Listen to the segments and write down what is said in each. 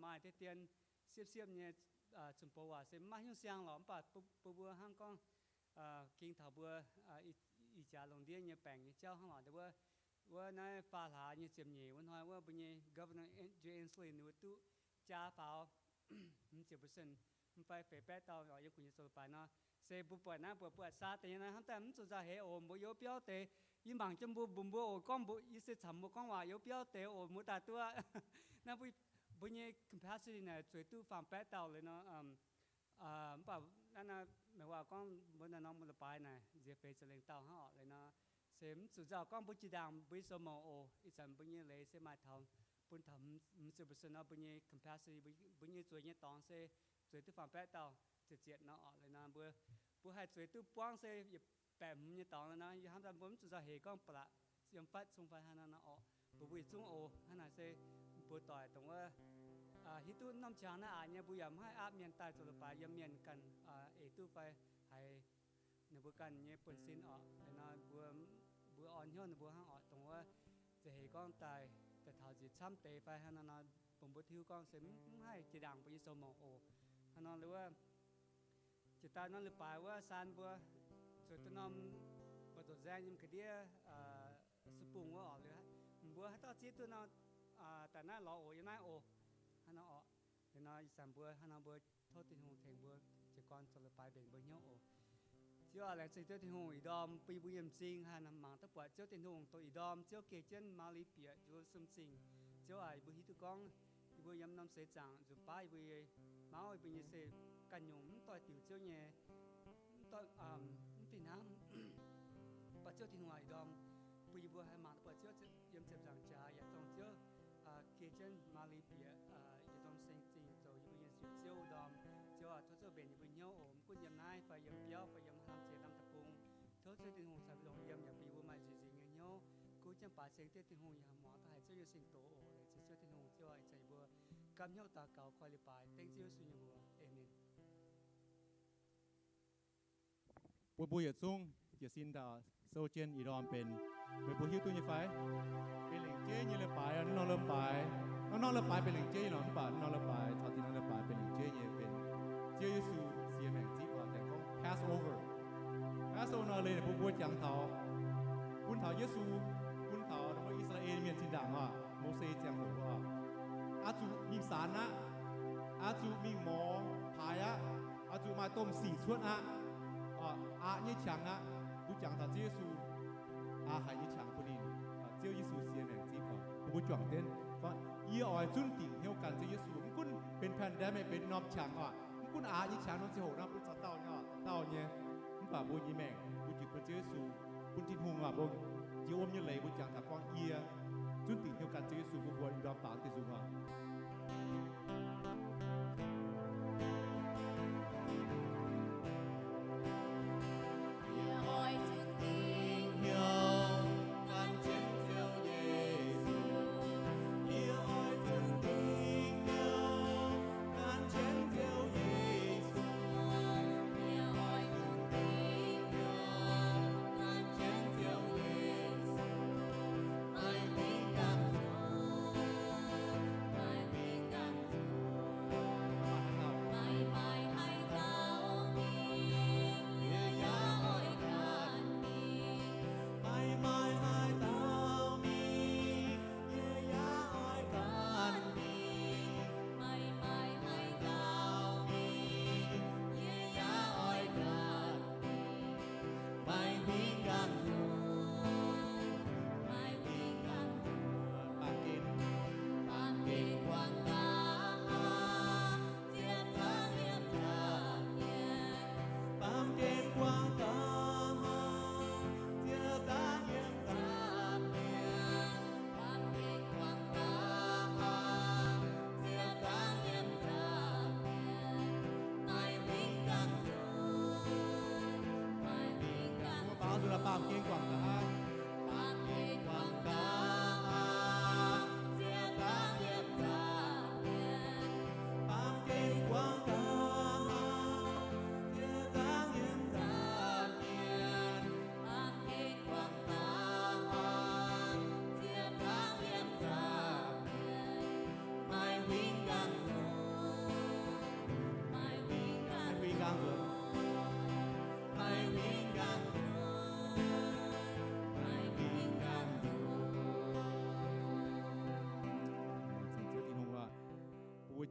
maaih deix dien siepv-siepv nyei zunh bou waac se maiv hiuv siang lorqc. Mv baac bun mbuo hnangv gorngv ging taux mbuo ih jaax lungh ndiev nyei baengc nyei jauv hnangv lorqc. Wuov naaiv faam hlaax nyei ziepc nyeic wuov hnoi wuov mbuo nyei Governor Jay Inslee ninh mbuo duqv jaa faaux hmz ziepc percent, mv fai feix baeqv dauh oc, yiem gu'nyuoz zoux leiz-baaix nor. Se mbuo buatc naaiv, buatc buatc saa deix nyei naaiv hnamv daaih mv zuqc nzauh heix oc. Mbuo youz biauv deix, yie mangc jienv mbuo, mbuo mbuo oc, gorngv mbuo, yie se camv mbuo gorngv waac youz biauv deix oc, mbuo daaih duqv. Naaiv mbuo nyei capacity naaic zueiz duqv faam baeqv dauh leiz nor. Mv baac naaiv naaiv meih waac gorngv mbuo naaiv norm leiz-baaix naaic nziex feix ziepc lengh dauh hnangv oc. Leiz nor se mv zuqc nzauh gorngv mbuo jiex ndaangc mbuo nyei sou mouc oc. Ih zanc mbuo nyei leiz se maaih taux, bun taux hmz ziepc percent nor, mbuo nyei capacity, mbuo nyei zueiz nyei dorngx se zueiz duqv faam baeqv dauh ziepc ziepc nor oc. Leiz nor mbuo, mbuo haih zueiz duqv buangv se yietc baeqv hmz nyei dorngx leiz nor, yie hnamv daaih mbuo mv zuqc nzauh heix gorngv ba'laqc yiem fatv cong fai haaix nor oc. Mbuo mbuo yietc zungv oc, hnangv naaic se mbuo doic dongh wuov hiuv duqv norm qangx naaiv aqc nyei, mbuo yaac mv haih aapv mienh daaih zoux leiz-baaix yiem mienh ganh eix duqv fai haiz ninh mbuo ganh nyei buonv-sin oc. Leiz nor mbuo, mbuo orn hnyouv ninh mbuo hnangv oc, dongh wuov nzauh heix gorngv daaih, daaih taux nziex camv deix fai hnangv nor nor, bun mbuo hiuv gorngv se mv haih jiex ndaangc mbuo nyei sou mouc oc. Hnangv nor wuov, jiex daaih norm leiz-baaix wuov saan mbuo zueiz duqv norm buoz-ndoqv nzaeng yiem ga'ndiev su bungh wuov oc. Liuz mbuo haaix dauh zieqv duqv nor, daaih naaiv lorz oc, yiem naaiv oc. Hnangv nor oc. Liuz nor ih zanc mbuo hnangv nor mbuo tov Tin-Hungh tengx mbuo jiez gorn zoux leiz-baaix mbenc mbuo hnyouv oc. Ziouv aac, laengz zingh Ziouv Tin-Hungh ih ndorm bun yie mbuo yiem m'zing haih mangc duqv buatc Ziouv Tin-Hungh dongh ih ndorm Ziouv geh jienv Maa^li bieqc Ye^lu^saa^lem Zingh. Ziouv aac, yie mbuo hiuv duqv gorngv yie mbuo yiem norm seix zaangc nzunc baav yie mbuo nyei mauv, yie mbuo nyei se ganh nyungc mv doix-diuc Ziouv nyei, mv fih hnangv. Mv baac Ziouv Tin-Hungh aac, ih ndorm bun yie mbuo haih mangc duqv buatc Ziouv yiem ziepc nzaangc jaax yaac dongh Ziouv geh jienv Maa^li bieqc Ye^lu^saa^lem Zingh zoux yie mbuo nyei Ziouv ndorm. Ziouv aac, tov Ziouv mbenc yie mbuo hnyouv oc, mv gunv yiem naaiv fai yiem biauv fai yiem hlang jiex norm deic-bung. Tov Ziouv Tin-Hungh caux mbuo longc yiem yaac bun yie mbuo maaih nzuih nzengc nyei hnyouv, gunv jienv baaix ceng diev Tin-Hungh yaac muangx duqv haiz Ziouv nyei sing-doz oc. Laengz zingh Ziouv Tin-Hungh. Ziouv aac, ih zanc yie mbuo gapv hnyouv daux gaux koi leiz-baaix dengv Ziouv Yesu nyei mbuox. Aamen. Bun mbuo yietc zungv jiez sin daaih sou jienv ih ndorm benx, meih mbuo hiuv duqv nyei fai? Benx lengc jeiv nyei leiz-baaix, norm-norm leiz-baaix, norm-norm leiz-baaix benx lengc jeiv nyei nor, mv baac norm-norm leiz-baaix caux da'nyeic norm leiz-baaix benx lengc jeiv nyei benx Ziouv Yesu siex maengc zipv oc, dengh gorngv Passover. Passover nor leiz bun mbuo jangx taux, bun taux Yesu, bun taux I^saa^laa^en Mienh zinh ndaangc oc, Mose ziangh hoc oc, oix zuqc mingh saanx aqv, oix zuqc mingh morz paaix aqv, oix zuqc maaih domh sic cuotv aqv, aqc nyei qangx aqv. Mbuo jangx taux Ziouv Yesu aqc haic nyei qangx bun ninh. Ziouv Yesu siex maengc zipv oc, bun mbuo juangc jienv, yie oix zunv dingc hnyouv gan Ziouv Yesu. Mv gunv benx pandemic, benx norm qangx oc, mv gunv aqc nyei qangx norm ziangh hoc nor, mbuo zaux dauh nyei, dauh nyei, mv baac mbuo nyei maengc mbuo jiex bun Ziouv Yesu, bun Tin-Hungh oc. Mbuo jiex wuom nyei leiz mbuo jangx taux gorngv yie zunv dingc hnyouv gan Ziouv Yesu, bun mbuo ndorm baaux deix nzung oc.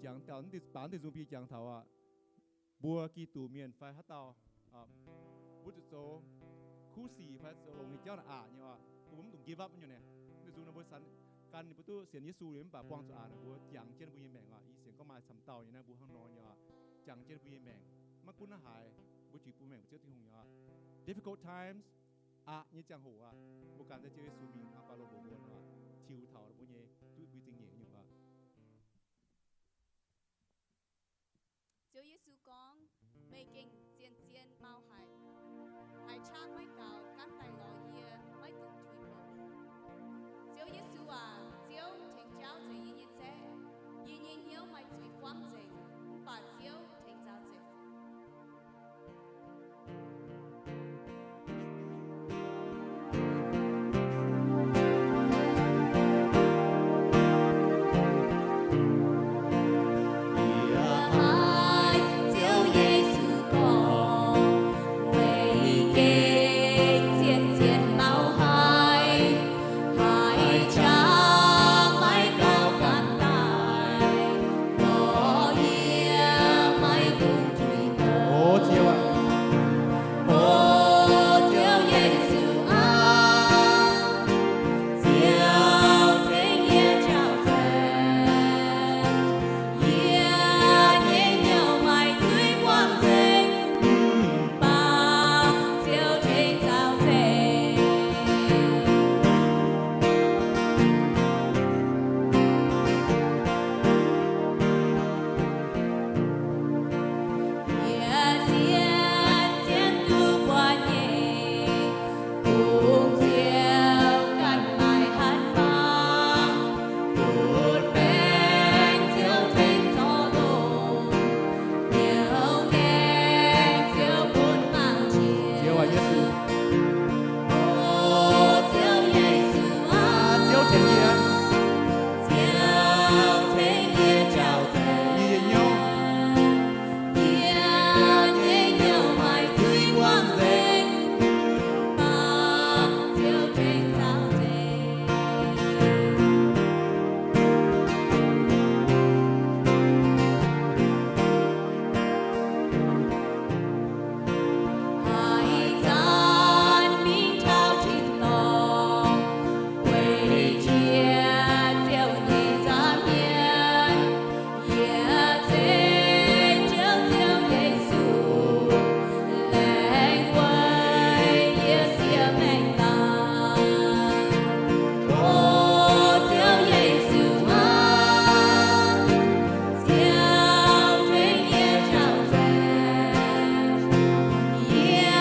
jangx daaih, baac naaiv deix nzung biei jangx taux aqv, mbuo Giduc mienh fai haaix dauh, mbuo zuqc zoux kuv sic fai zoux longx nyei jauv naaic aqc nyei oc, mbuo mv dungx give up nyei naaic. Naaiv deix nzung naaic mbuo san gan ninh mbuo duqv sienx Yesu liuz mv baac buangh zuqc aqc naaic, mbuo jangx jienv mbuo nyei maengc oc. Ih sienx gorngv maaih camv dauh nyei naaiv mbuo hnangv nor nyei oc, jangx jienv mbuo nyei maengc. Maiv gunv haaix, mbuo jiex bun maengc mbuo Ziouv Tin-Hungh nyei oc. Difficult times, aqc nyei ziangh hoc aqv, mbuo gan daaih Ziouv Yesu mingh hnangv Baulo mbuox mbuo nor, tiux taux mbuo nyei duqv mbuo zingh nyeic nyungc oc. Ziouv Yesu gorngv, meih gengh zien-zien mau haic. Haiz qaqv maiv gaux, gaanv daaih lorz yie, maiv dungx tuix mbuoqc. Ziouv Yesu aac, Ziouv tengx jaauv nzengc yie nyei nzaeqv. Yie nyei hnyouv maaih zuiz buangv nzengc, mv baac Ziouv tengx nzaaux nzengc. Yie haiz Ziouv Yesu gorngv, meih gengh zien-zien mau haic. Haiz qaqv maiv gaux, gaanv daaih lorz yie, maiv dungx tuix mbuoqc. O Ziouv aac, o Ziouv Yesu aac, Ziouv tengx yie njaaux nzengc. Yie nyei hnyouv maaih zuiz buangv nzengc, mv baac Ziouv tengx nzaaux nzengc. Yie zien-zien duqv buatc nyei, bungx Ziouv ganh maaih hatc maangc, butv baengc Ziouv tengx zorc longx, hnyouv ngaengc Ziouv bun mangc jiex. Ziouv aac, Yesu. O Ziouv Yesu aac, Ziouv tengx yie, Ziouv tengx yie njaaux nzengc yie nyei hnyouv. Yie nyei hnyouv maaih zuiz buangv nzengc, mv baac Ziouv tengx nzaaux nzengc. Haaix zanc mingh taux tin-dorngh, weic jiex Ziouv nyei nza'hmien, yie zengc Ziouv, Ziouv Yesu, laengz weic yie siev maengc daaih. O Ziouv Yesu aac, Ziouv tengx yie njaaux nzengc. Yie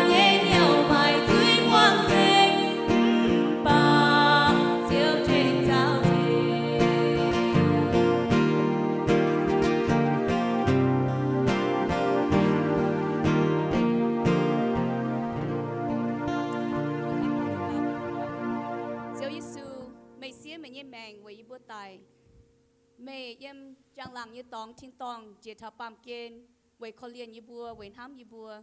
nyei hnyouv maaih zuiz buangv nzengc, mv baac Ziouv tengx nzaaux nzengc. Ziouv Yesu, meih siev meih nyei maengc weic yie mbuo daic. Meih yiem njang-laangc nyei dorngx tin-dorngh jiex taux baamh gen weic korv-lienh yie mbuo, weic hnamv yie mbuo.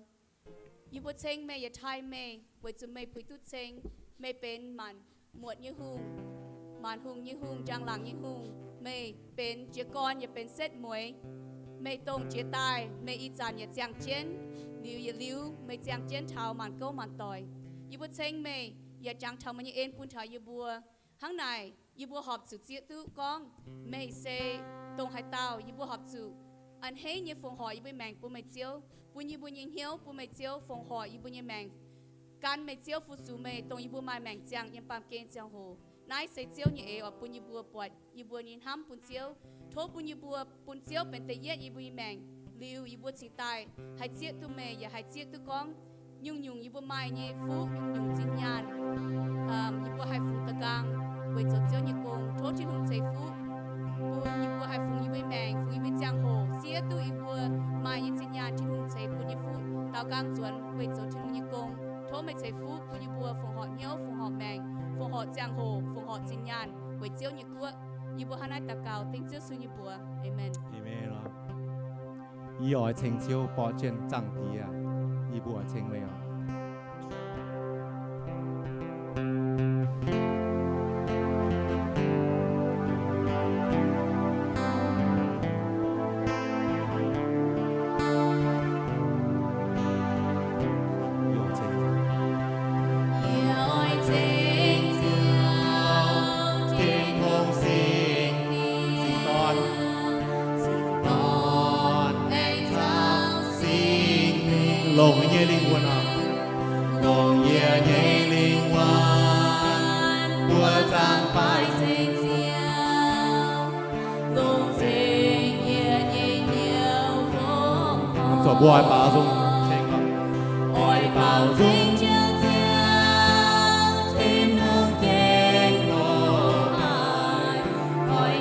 Yie mbuo ceng meih yaac taaih meih, weic zuqc meih puix duqv ceng. Meih benx maanc muotc nyei hungh, maanc hungh nyei hungh, njang-laangc nyei hungh. Meih benx jiez gorn yaac benx setv mueiz. Meih dongh jiex daaih, meih ih zanc yaac ziangh jienv, liuz yietc liuz meih ziangh jienv taux maanc gouv maanc doic. Yie mbuo ceng meih yaac jangx taux meih nyei en bun taux yie mbuo. Hnangv naaic, yie mbuo horpc zuqc zieqv duqv gorngv meih se dongh haaix dauh. Yie mbuo horpc zuqc a'hneiv nyei fongc horc yie mbuo maengc bun meih Ziouv, bun yie mbuo nyei hnyouv bun meih Ziouv, fongc horc yie mbuo nyei maengc gan meih Ziouv, fu-sux meih, dongh yie mbuo maaih maengc ziangh yiem baamh gen ziangh hoc. Naaiv se Ziouv nyei eix oix bun yie mbuo buatc yie mbuo nyei hnamv bun Ziouv. Tov bun yie mbuo bun Ziouv benx da'yietv yie mbuo nyei maengc. Liuz yie mbuo cingx daaih haih zieqv duqv meih, yaac haih zieqv duqv gorngv nyungc-nyungc yie mbuo maaih nyei fuqv, nyungc-nyungc zinh nyaanh, yie mbuo haih fungx da'nqaang weic zoux Ziouv nyei gong. Tov Tin-Hungh ceix fuqv bun yie mbuo haih fungx yie mbuo nyei maengc, fungx yie mbuo nyei ziangh hoc, zieqv duqv yie mbuo maaih nyei zinh nyaanh, Tin-Hungh ceix bun nyei fuqv, daaux nqaang nzuonx weic zoux Tin-Hungh nyei gong. Tov meih ceix fuqv bun yie mbuo fongc horc hnyouv, fongc horc maengc, fongc horc ziangh hoc, fongc horc zinh nyaanh weic Ziouv nyei guoqv. Yie mbuo hnangv naaiv daux gaux dengv Ziouv Yesu nyei mbuox. Aamen. Aamen. Yie oix ceng Ziouv borqv jienv, Zaangc Diex, yie mbuo oix ceng meih oc. Mbuo oix baaux nzung ceng, oix baaux nzung, Tin-Hungh gengh oix, oix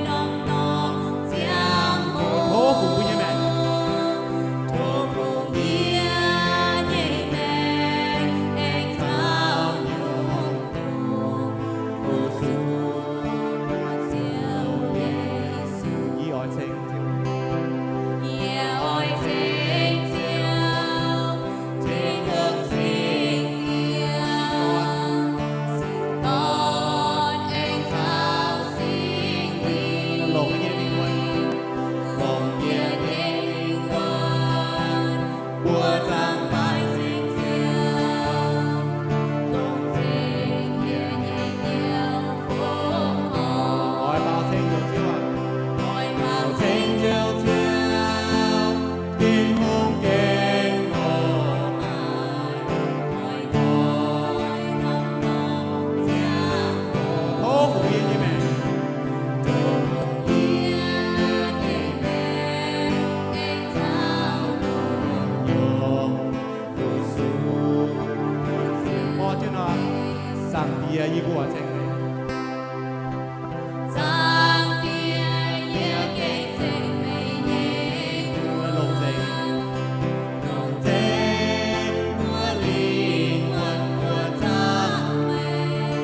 norm-norm ziangh hoc. Tov fungx mbuo nyei maengc, tov fungx yie nyei maengc aengx caux nyungc-nyungc fu-sux Ziouv Yesu. Yie oix ceng Ziouv. Yie oix ceng Ziouv, Tin-Hungh Singx Lingh, Singx Dorn aengx caux Singx Lingh longc yie nyei lingh wuonh, longc yie nyei lingh wuonh, mbuo zaangc maaih ceng Ziouv, dongh ceng yie nyei Ziouv fongc horc. Oix baaux ceng Ziouv, oix baaux ceng Ziouv, Tin-Hungh gengh oix, oix norm-norm ziangh hoc. Tov fungx yie nyei maengc, tov fungx yie nyei maengc aengx caux nyungc-nyungc fu-sux Ziouv. Orv jienv nor, Zaangc Diex, yie mbuo oix ceng meih. Zaangc Diex, yie gengh ceng meih nyei longc nzengc, longc nzengc mbuo lingh wuonh mbuo zaangc meih.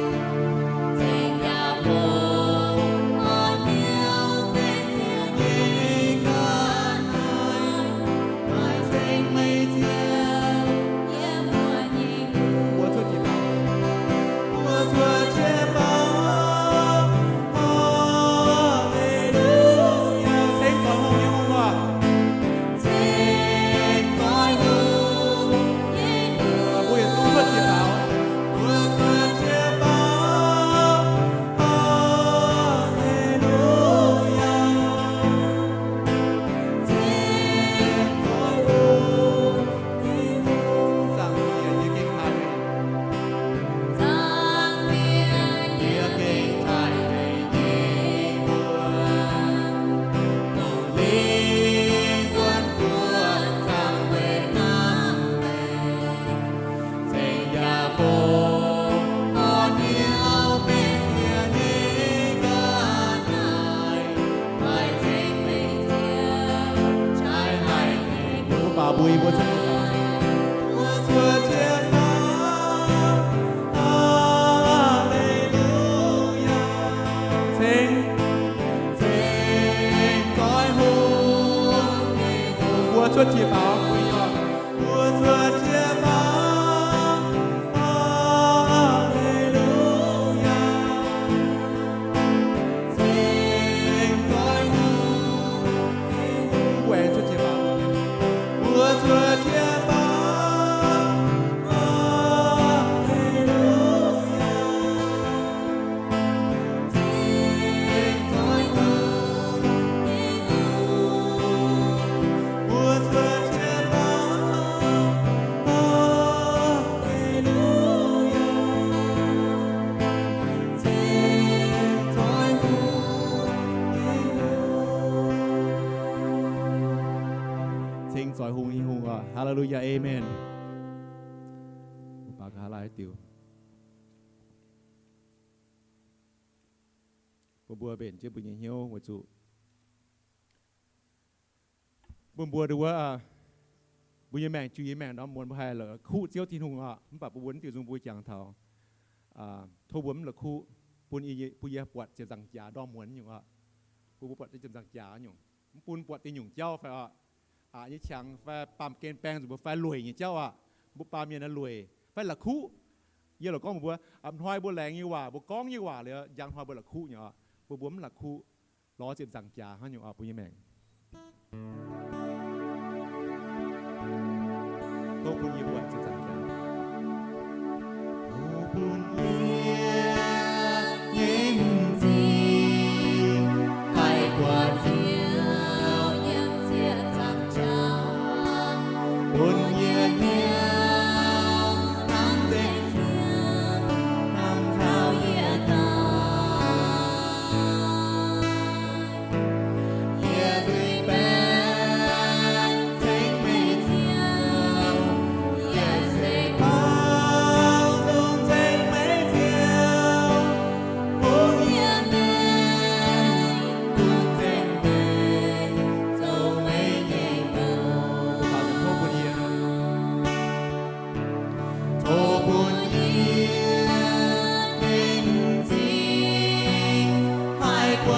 Ceng yaac fungx orn hnyouv benx Ziouv nyei ga'naaiv. Oix ceng meih Ziouv yiem mbuo nyei gu'nyuoz. Mbuo cuotv jiex baaux, mbuo cuotv jiex baaux, Haa^le^lu^yaa. Ceng zoix hungh nyei hungh oc. Ceng zoix hungh nyei hungh. Mbuo yietc zungv cuotv jiex baaux, mbuo cuotv jiex baaux, Haa^le^lu^yaa. Ceng zoix hungh nyei hungh. Zaangc Diex, yie gengh taaih meih. Zaangc Diex, yie gengh taaih meih nyei wuonh, dongh lingh wuonh mbuo zaangc weic hnamv meih. Ceng yaac fungx orn hnyouv benx Ziouv nyei ga'naaiv. Oix ceng meih Ziouv, jaaix haic nyei. Mbuo baaux mbuo, mbuo cuotv jiex baaux, mbuo cuotv jiex baaux, Haa^le^lu^yaa. Ceng, ceng zoix hungh nyei hungh. Mbuo cuotv jiex baaux, mbuo cuotv jiex baaux, Haa^le^lu^yaa. Ceng zoix hungh nyei hungh. Mbuo aengx cuotv jiex baaux, mbuo cuotv jiex baaux, Haa^le^lu^yaa. Ceng zoix hungh nyei hungh oc. Haa^le^lu^yaa, aamen. Mbuo baaux ga'haav laai diuc. Bun mbuo mbenc jienv mbuo nyei hnyouv weic zuqc bun mbuo ndon wuov, mbuo nyei maengc, jiu nyei maengc ndorm muonz mbuo haih la'kuqv Ziouv Tin-Hungh oc. Mv baac bun mbuo naaiv diuc nzung mbuo jangx taux, tov mbuo mv la'kuqv, bun yie, bun yie buatc ziepc nzaangc jaax ndorm muonz nyungc oc. Bun mbuo buatc ziepc nzaangc jaax nyungc, mv bun buatc deix nyungc jauv fai oc, aqc nyei qangx fai baamh gen baeng zuqc mbuo fai lueic nyei jauv oc. Mbuo baamh mienh naaiv lueic fai la'kuqv. Yie lorqc gorngv mbuox mbuo, a'hnoi mbuo laengz nyei waac, mbuo gorngv nyei waac liuz, njang hnoi mbuo la'kuqv nyei oc. Mbuo mbuo mv la'kuqv, lorz ziepc nzaangc jaax hnangv nyungc oc, mbuo nyei maengc. Tov bun yie buatc ziepc nzaangc jaax. Tov bun yie nyei m'zing haih buatc Ziouv yiem ziepc nzaangc jaax, bun yie hnyouv hnamv nzengc Ziouv, hnamv taux yie daaih. Yie zuiz baeqc Bun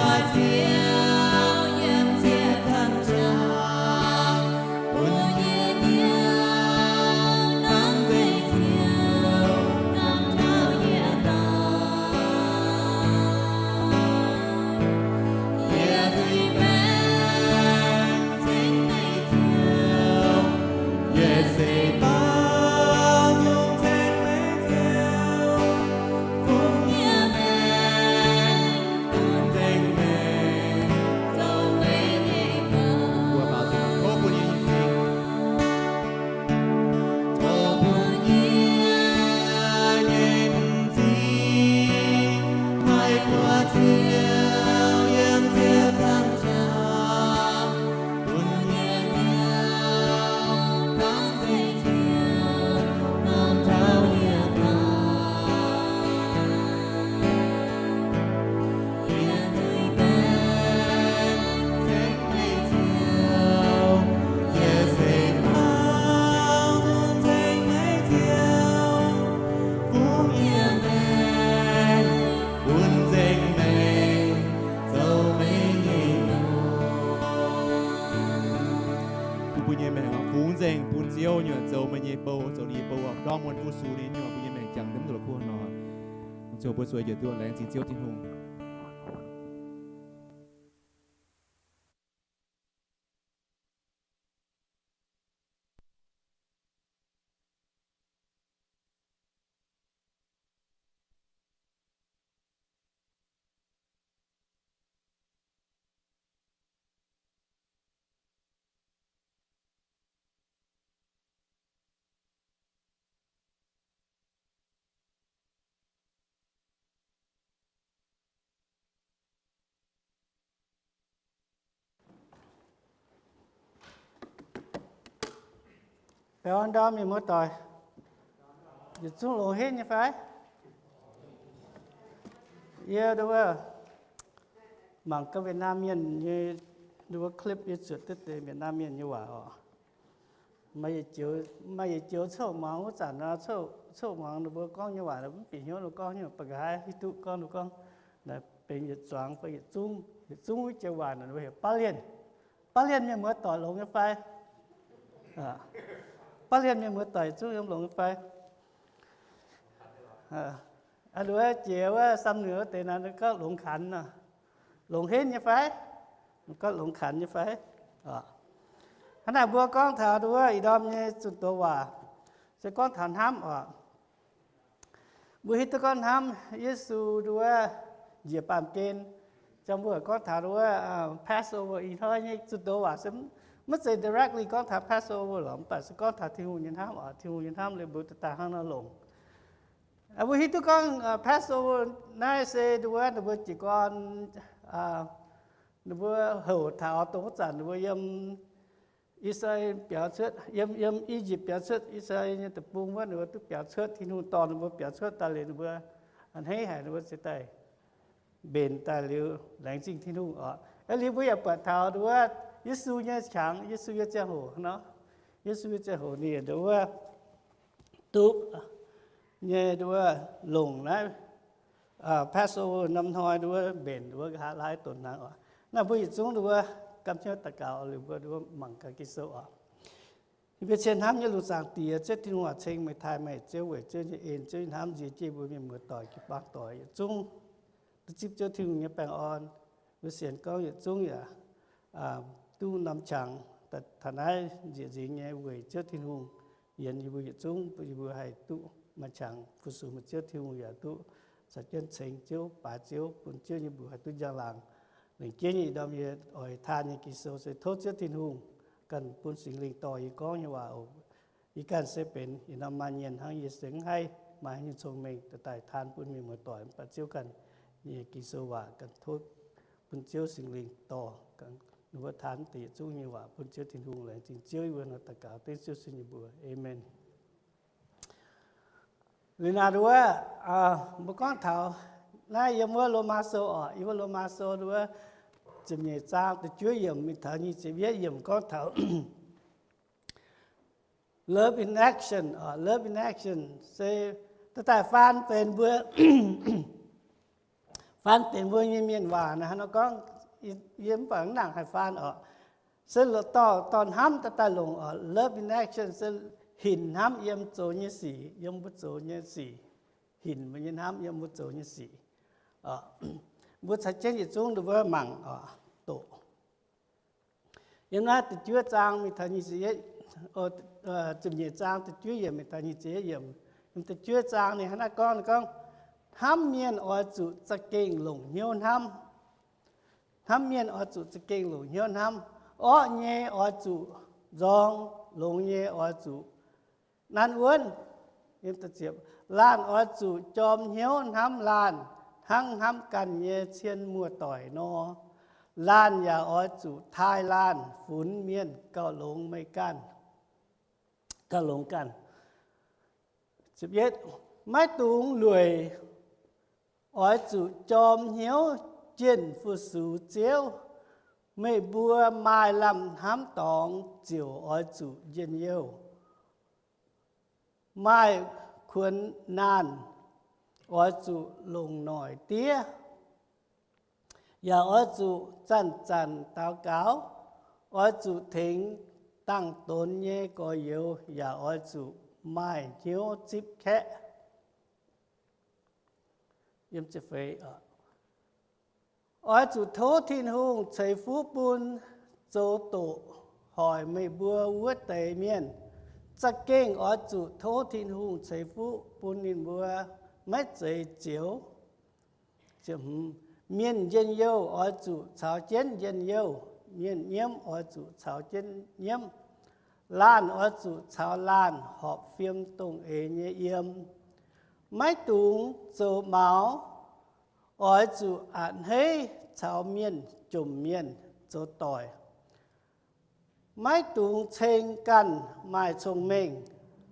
mbuo nyei maengc fungx nzengc bun Ziouv nyei, zoux meih nyei bou, zoux ninh nyei bou, dorng wuonv fu-sux ninh nyei, bun mbuo nyei maengc jangx nzengc mv duqv la'kuqv nor. Ziouv, mbuo zueiz njiec duqv laengz zingh Ziouv Tin-Hungh. Baengh orn ndorm mienh muoz-doic, yietc zungv longx henv nyei fai? Yie nduov mangc gaax Việt Nam mienh nyei nduov clip, yie zuotc duqv deix Việt Nam mienh nyei waac oc. Maaih yietc joux, maaih yietc joux coqv muangx wuov zanc nor, coqv muangx ninh mbuo gorngv nyei waac mv bieqc hnyouv, ninh gorngv nyei ba'nqa'haav hiuv duqv gorngv, ninh gorngv benx yietc zuangx fai yietc zungv, yietc zungv wuov joux waac ninh mbuo heuc baav lienh. Baav lienh mienh muoz-doic longx nyei fai? Baav lienh mienh muoz-doic yietc zungv yiem longx nyei fai? Aa, nduov jiex wuov Sam Nui wuov deix naaiv gorngv longx kanx nor, longx henv nyei fai? Gorngv longx kanx nyei fai? Hnangv naaic mbuo gorngv taux nduov ih ndorm nyei zunh doz waac se gorngv taux hnamv oc. Mbuo hiuv duqv gorngv hnamv Yesu nduov njiec baamh gen, jangx mbuo gorngv taux nduov Passover. Ih hnoi nyei zunh doz waac se maiv zeiz directly gorngv taux Passover lorqc, mv baac se gorngv taux Tin-Hungh nyei hnamv oc. Tin-Hungh nyei hnamv liuz mbuo daaih hnangv nor longc. Mbuo hiuv duqv gorngv Passover naaiv se nduov ninh mbuo jiez gorn, ninh mbuo houc taux dongh wuov zanc ninh mbuo yiem I^saa^laa^en biaux cuotv, yiem, yiem I^yipv biaux cuotv, I^saa^laa^en nyei deic-bung wuov, ninh mbuo duqv biaux cuotv, Tin-Hungh dorh ninh mbuo biaux cuotv daaih liuz, ninh mbuo a'hneiv haic, ninh mbuo ziouc daaih mbenc daaih liuz, laengz zingh Tin-Hungh oc. Aa, liuz mbuo yaac buatc taux nduov Yesu nyei qangx, Yesu nyei ziangh hoc nor, Yesu nyei ziangh hoc ninh nduov duqv nyei nduov longc naaiv Passover norm hnoi nduov mbenc nduov nqa'haav laaiv donx hnaangx oc. Naaiv mbuo yietc zungv nduov gamh hnyouv daux gaux liuz mbuo nduov mangc gaax Ging-Sou oc. Yie mbuo cien hnamv nyei lungh zaangc Diex, Ziouv Tin-Hungh aac, ceng meih, taaih meih, Ziouv, weic Ziouv nyei en, Ziouv nyei hnamv nzie jienv mbuo mienh muoz-doic, jiu-baang doic yietc zungv duqv zipv Ziouv Tin-Hungh nyei baengh orn. Mbuo sienx gorngv yietc zungv yaac duqv norm qangx taux naaiv nzieqc nzingx nyei weic Ziouv Tin-Hungh yienx yie mbuo yietc zungv, bun yie mbuo haih duqv maaih qangx fu-sux meih Ziouv Tin-Hungh, yaac duqv caux jienv ceng Ziouv, baaix Ziouv, bun Ziouv nyei mbuox haih duqv njang-laangc. Lengc jeiv nyei ih ndorm yie oix taan nyei Ging-Sou se tov Ziouv Tin-Hungh ganh bun Singx Lingh dorh yie gorngv nyei waac oc. Yie ganh se benx yietc norm maaih nyienh hnangv yie, se mv haih maaih haaix nyungc cong-mengh daaih taan bun mienh muoz-doic, mv baac Ziouv ganh nyei Ging-Sou waac ganh tov bun Ziouv Singx Lingh dorh, ninh mbuo taan deix yietc zungv nyei waac bun Ziouv Tin-Hungh. Laengz zingh Ziouv, yie mbuo nor daux gaux dengv Ziouv Yesu nyei mbuox. Aamen. Liuz naaic nduov, mbuo gorngv taux naaiv yiem wuov Lomaa Sou oc, yiem wuov Lomaa Sou nduov ziepc nyeic zaang da'juov yiemc mingh taux nyic ziepc yietv yiemc gorngv taux love in action, love in action se daaih faan benx mbuo faan benx mbuo nyei mienh waac naaic, hnangv nor gorngv, yie mv baac mv nangc haih faan oc. Se dorh, dorh hnamv daaih daaih longc oc. Love in action se hinc hnamv yiem zoux nyei sic, yiem mbuo zoux nyei sic, hinc mbuo nyei hnamv yiem mbuo zoux nyei sic. Mbuo caux jienv yietc zungv mbuo mangc oc, doqc. Yiem naaiv da'juov zaang mingh taux nyic ziepc, ziepc nyeic zaang da'juov yiemc mingh taux nyic ziepc yietv yiemc. Yiem da'juov zaang ninh hnangv naaiv gorngv, ninh gorngv, hnamv mienh oix zuqc za'gengh longc hnyouv hnamv. Hnamv mienh oix zuqc za'gengh longc hnyouv hnamv. Orqv nyei oix zuqc nzorng, longx nyei oix zuqc nanv wuonv. Laanh oix zuqc jorm hnyouv hnamv laanh, hnangv hnamv ganh nyei cien muoz-doic nor. Laanh yaac oix zuqc taaih laanh funx mienh gauh longx meih ganh, gauh longx ganh. Maiv dungx lueic, oix zuqc jorm hnyouv jienh fu-sux Ziouv. Meih mbuo maaih lamh hnamv dorngx ziouc oix zuqc njien-youh. Maaih kuonx naanh oix zuqc longc noic diev, yaac oix zuqc zanc-zanc daux gaux. Oix zuqc tengx dangh donx nyei gorx-youz, yaac oix zuqc maaih hnyouv zipv kaeqv. Oix zuqc tov Tin-Hungh ceix fuqv bun zoux doqc hoic meih mbuo wuov deix mienh. Za'gengh oix zuqc tov Tin-Hungh ceix fuqv bun ninh mbuo maiv zeiz zioux. Mienh njien-youh oix zuqc caux jienv njien-youh. Mienh nyiemv oix zuqc caux jienv nyiemv. Laanh oix zuqc caux laanh horpc fiem dongh eix nyei yiem. Maiv dungx zoux maux. Oix zuqc a'hneiv caux mienh jomc mienh zoux doic. Maiv dungx ceng ganh maaih cong-mengh.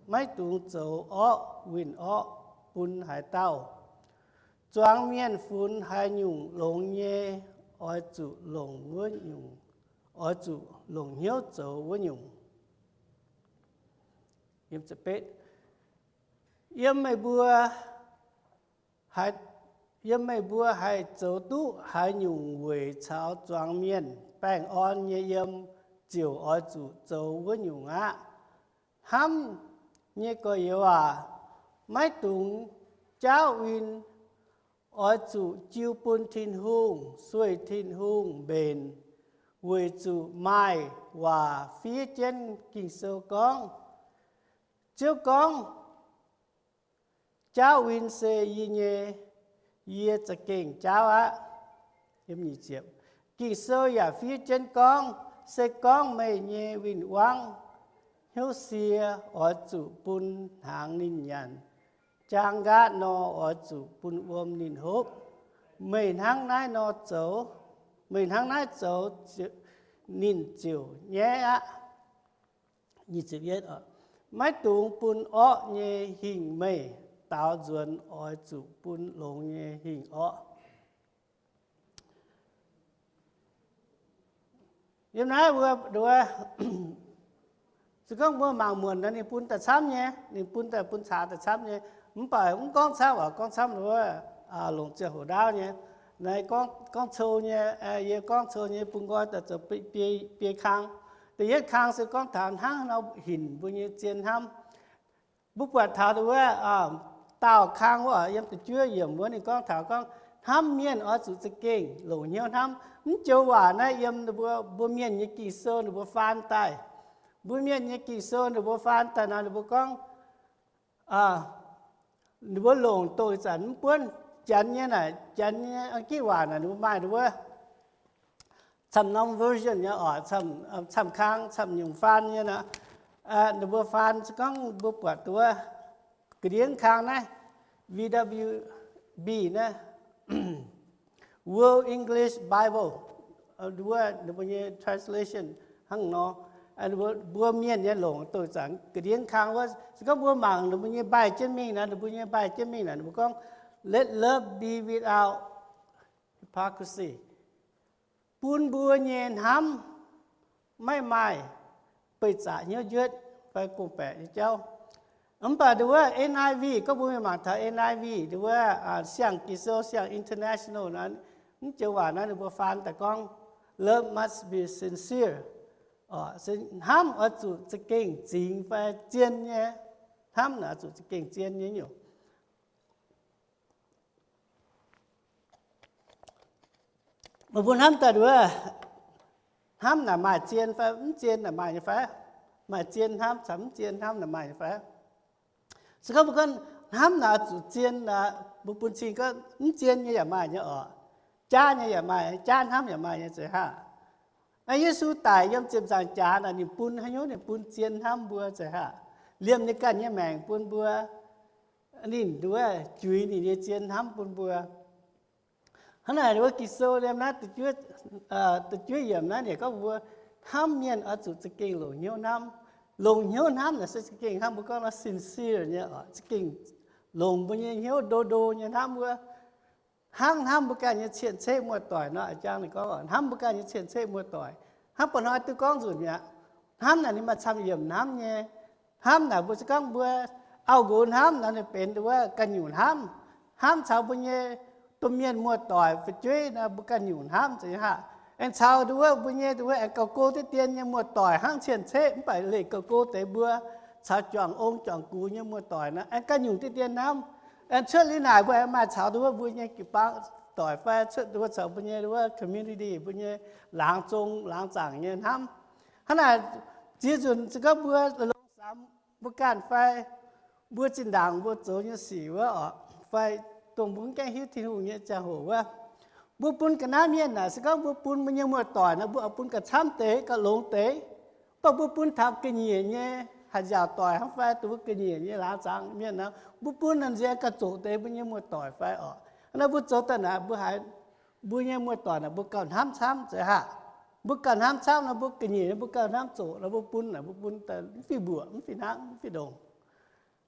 Maiv dungx zoux orqv winh orqv bun haaix dauh. Zuangx mienh funx haaix nyungc longx nyei, oix zuqc longc wuov nyungc, oix zuqc longc hnyouv zoux wuov nyungc. Yiem meih mbuo, yiem meih mbuo haih zoux duqv haaix nyungc weic caux zuangx mienh baengh orn nyei yiem, ziouc oix zuqc zoux wuov nyungc aqv. Hnamv nyei gorx-youz aac, maiv dungx jaauv win. Oix zuqc jiu bun Tin-Hungh, sueih Tin-Hungh mbenc, weic zuqc maaih waac fiev jienv Ging-Sou gorngv, Ziouv gorngv, jaauv win se yie nyei, yie za'gengh jaauv aqv. Ging-Sou yaac fiev jienv gorngv, se gorngv meih nyei win-wangv hnyouv sie, oix zuqc bun hnaangx ninh nyanc, jaang nqaatv nor, oix zuqc bun wuom ninh hopv. Meih hnangv naaiv nor zoux, meih hnangv naaiv zoux, ninh ziouc nyaiv aqv. Maiv dungx bun orqv nyei hingh meih daaux nzuonx, oix zuqc bun longx nyei hingh orqv. Yiem naaiv mbuo, se gorngv mbuo mangc muonc nor, ninh bun daaih camv nyei, ninh bun daaih, bun caax daaih camv nyei. Mv baac mv gorngv camv oc, gorngv camv wuov, longc ziangh hoc ndaauv nyei. Naaiv gorngv cou nyei, yie gorngv cou nyei, bun nqoi daaih zoux biei kang. Da'yietv kang se gorngv taux hnangv nor hinc mbuo nyei zien hnamv. Mbuo buatc taux wuov, daauh kang wuov, yiem da'juov yiemc wuov ninh gorngv taux gorngv, hnamv mienh oix zuqc za'gengh longc hnyouv hnamv. Mv joux waac naaiv yiem mbuo, mbuo Mienh nyei Ging-Sou ninh mbuo faan daaih. Mbuo Mienh nyei Ging-Sou ninh mbuo faan daaih nor ninh mbuo gorngv, ninh mbuo longc doqc ih zanc mv buonv Janx nyei naaic, Janx nyei Ang^gitv waac naaic ninh mbuo maaih ninh mbuo camv norm version nyei oc, camv kang, camv nyungc faan nyei nor. Ninh mbuo faan se gorngv mbuo buatc wuov ga'ndiev kang naaiv, V W B naaiv, World English Bible, wuov ninh mbuo nyei translation hnangv nor. Mbuo Mienh nyei longc doqc ih zanc ga'ndiev kang wuov, se gorngv mbuo mangc ninh mbuo nyei mbaih jienv mingh naaic, ninh mbuo nyei mbaih jienv mingh naaic, ninh mbuo gorngv, Let love be without hypocrisy. Bun mbuo nyei hnamv maiv maaih beih zaqc hnyouv njuotv fai gong-baeqc nyei jauv. Mv baac nduov N I V, gorngv mbuo mienh mangc taux N I V, nduov Siang-Ging-Sou, Siang International naaiv, mv joux waac naaiv ninh mbuo faan daaih gorngv, love must be sincere. Hnamv oix zuqc za'gengh zingx fai zien nyei. Hnamv naaic oix zuqc za'gengh zien nyei nyungc. Meih mbuo hnamv daaih nduov, hnamv naaic maaih zien fai mv zien naaic maaih nyei fai? Maaih zien hnamv caux mv zien hnamv naaic maaih nyei fai? Se gorngv mbuo gorngv hnamv naaic oix zuqc zien, mbuo bun cing gorngv mv zien nyei yaac maaih nyei oc. Jaav nyei yaac maaih, jaav hnamv yaac maaih nyei zeiz haah. Yesu daic yiem ziepc nzaangc jaax naaic ninh bun haaix nyungc? Ninh bun zien hnamv mbuo zeiz haah. Liemh ninh ganh nyei maengc bun mbuo. Ninh nduov juix ninh nyei zien hnamv bun mbuo. Hnangv naaic wuov Ging-Sou liemh naaiv da'juov yiemc naaiv ninh gorngv mbuo hnamv mienh oix zuqc za'gengh longc hnyouv hnamv. Longc hnyouv hnamv naaic se za'gengh hnamv mbuo gorngv nor sincere nyei, za'gengh longc mbuo nyei hnyouv ndo ndo nyei hnamv wuov. Hnangv hnamv mbuo ganh nyei cien-ceqv muoz-doic nor, a'jang ninh gorngv hnamv mbuo ganh nyei cien-ceqv muoz-doic. Hnangv ba'hnoi duqv gorngv nzunc mi'aqv. Hnamv naaic ninh maaih camv yiemc hnamv nyei. Hnamv naaic mbuo se gorngv mbuo auv-nqox hnamv naaic ninh benx nduov ganh nyungc hnamv. Hnamv caux mbuo nyei domh mienh muoz-doic fu'jueiv naaic mbuo ganh nyungc hnamv zeiz haah. Aengx caux nduov mbuo nyei nduov aengx gauh go deix dien nyei muoz-doic hnangv cien-ceqv mv baac leih gauh go deix mbuo caux juangc ong juangc gux nyei muoz-doic naaic aengx ganh nyungc deix dien hnamv. Aengx cuotv liuz naaic mbuo aengx maaih caux nduov mbuo nyei jiu-baang doic fai cuotv nduov caux mbuo nyei nduov community, mbuo nyei laangz zong laangz zaangc nyei hnamv. Hnangv naaic ziex nzunc se gorngv mbuo longx samx mbuo ganh fai mbuo zinh ndaangc mbuo zoux nyei sic wuov oc, fai dongh mbuo mv gaengh hiuv Tin-Hungh nyei ziangh hoc wuov, mbuo bun ga'naaiv mienh naaic se gorngv mbuo bun mbuo nyei muoz-doic naaic mbuo oix bun gauh camv deix gauh longx deix. Mv baac mbuo bun taux ga'nyiec nyei haih nziaauc doic hnangv fai dongh mbuo ga'nyiec nyei laangz zaangc mienh naaic mbuo bun naaic nziex gauh zoqc deix mbuo nyei muoz-doic fai oc. Naaiv mbuo zoux daaih naaic mbuo haiz mbuo nyei muoz-doic naaic mbuo gauh hnamv camv zeiz haah. Mbuo gauh hnamv camv nor mbuo ga'nyiec nyei mbuo gauh hnamv zoqc nor mbuo bun naaic mbuo bun daaih mv fih mbuoqc, mv fih hnangv, mv fih ndongc.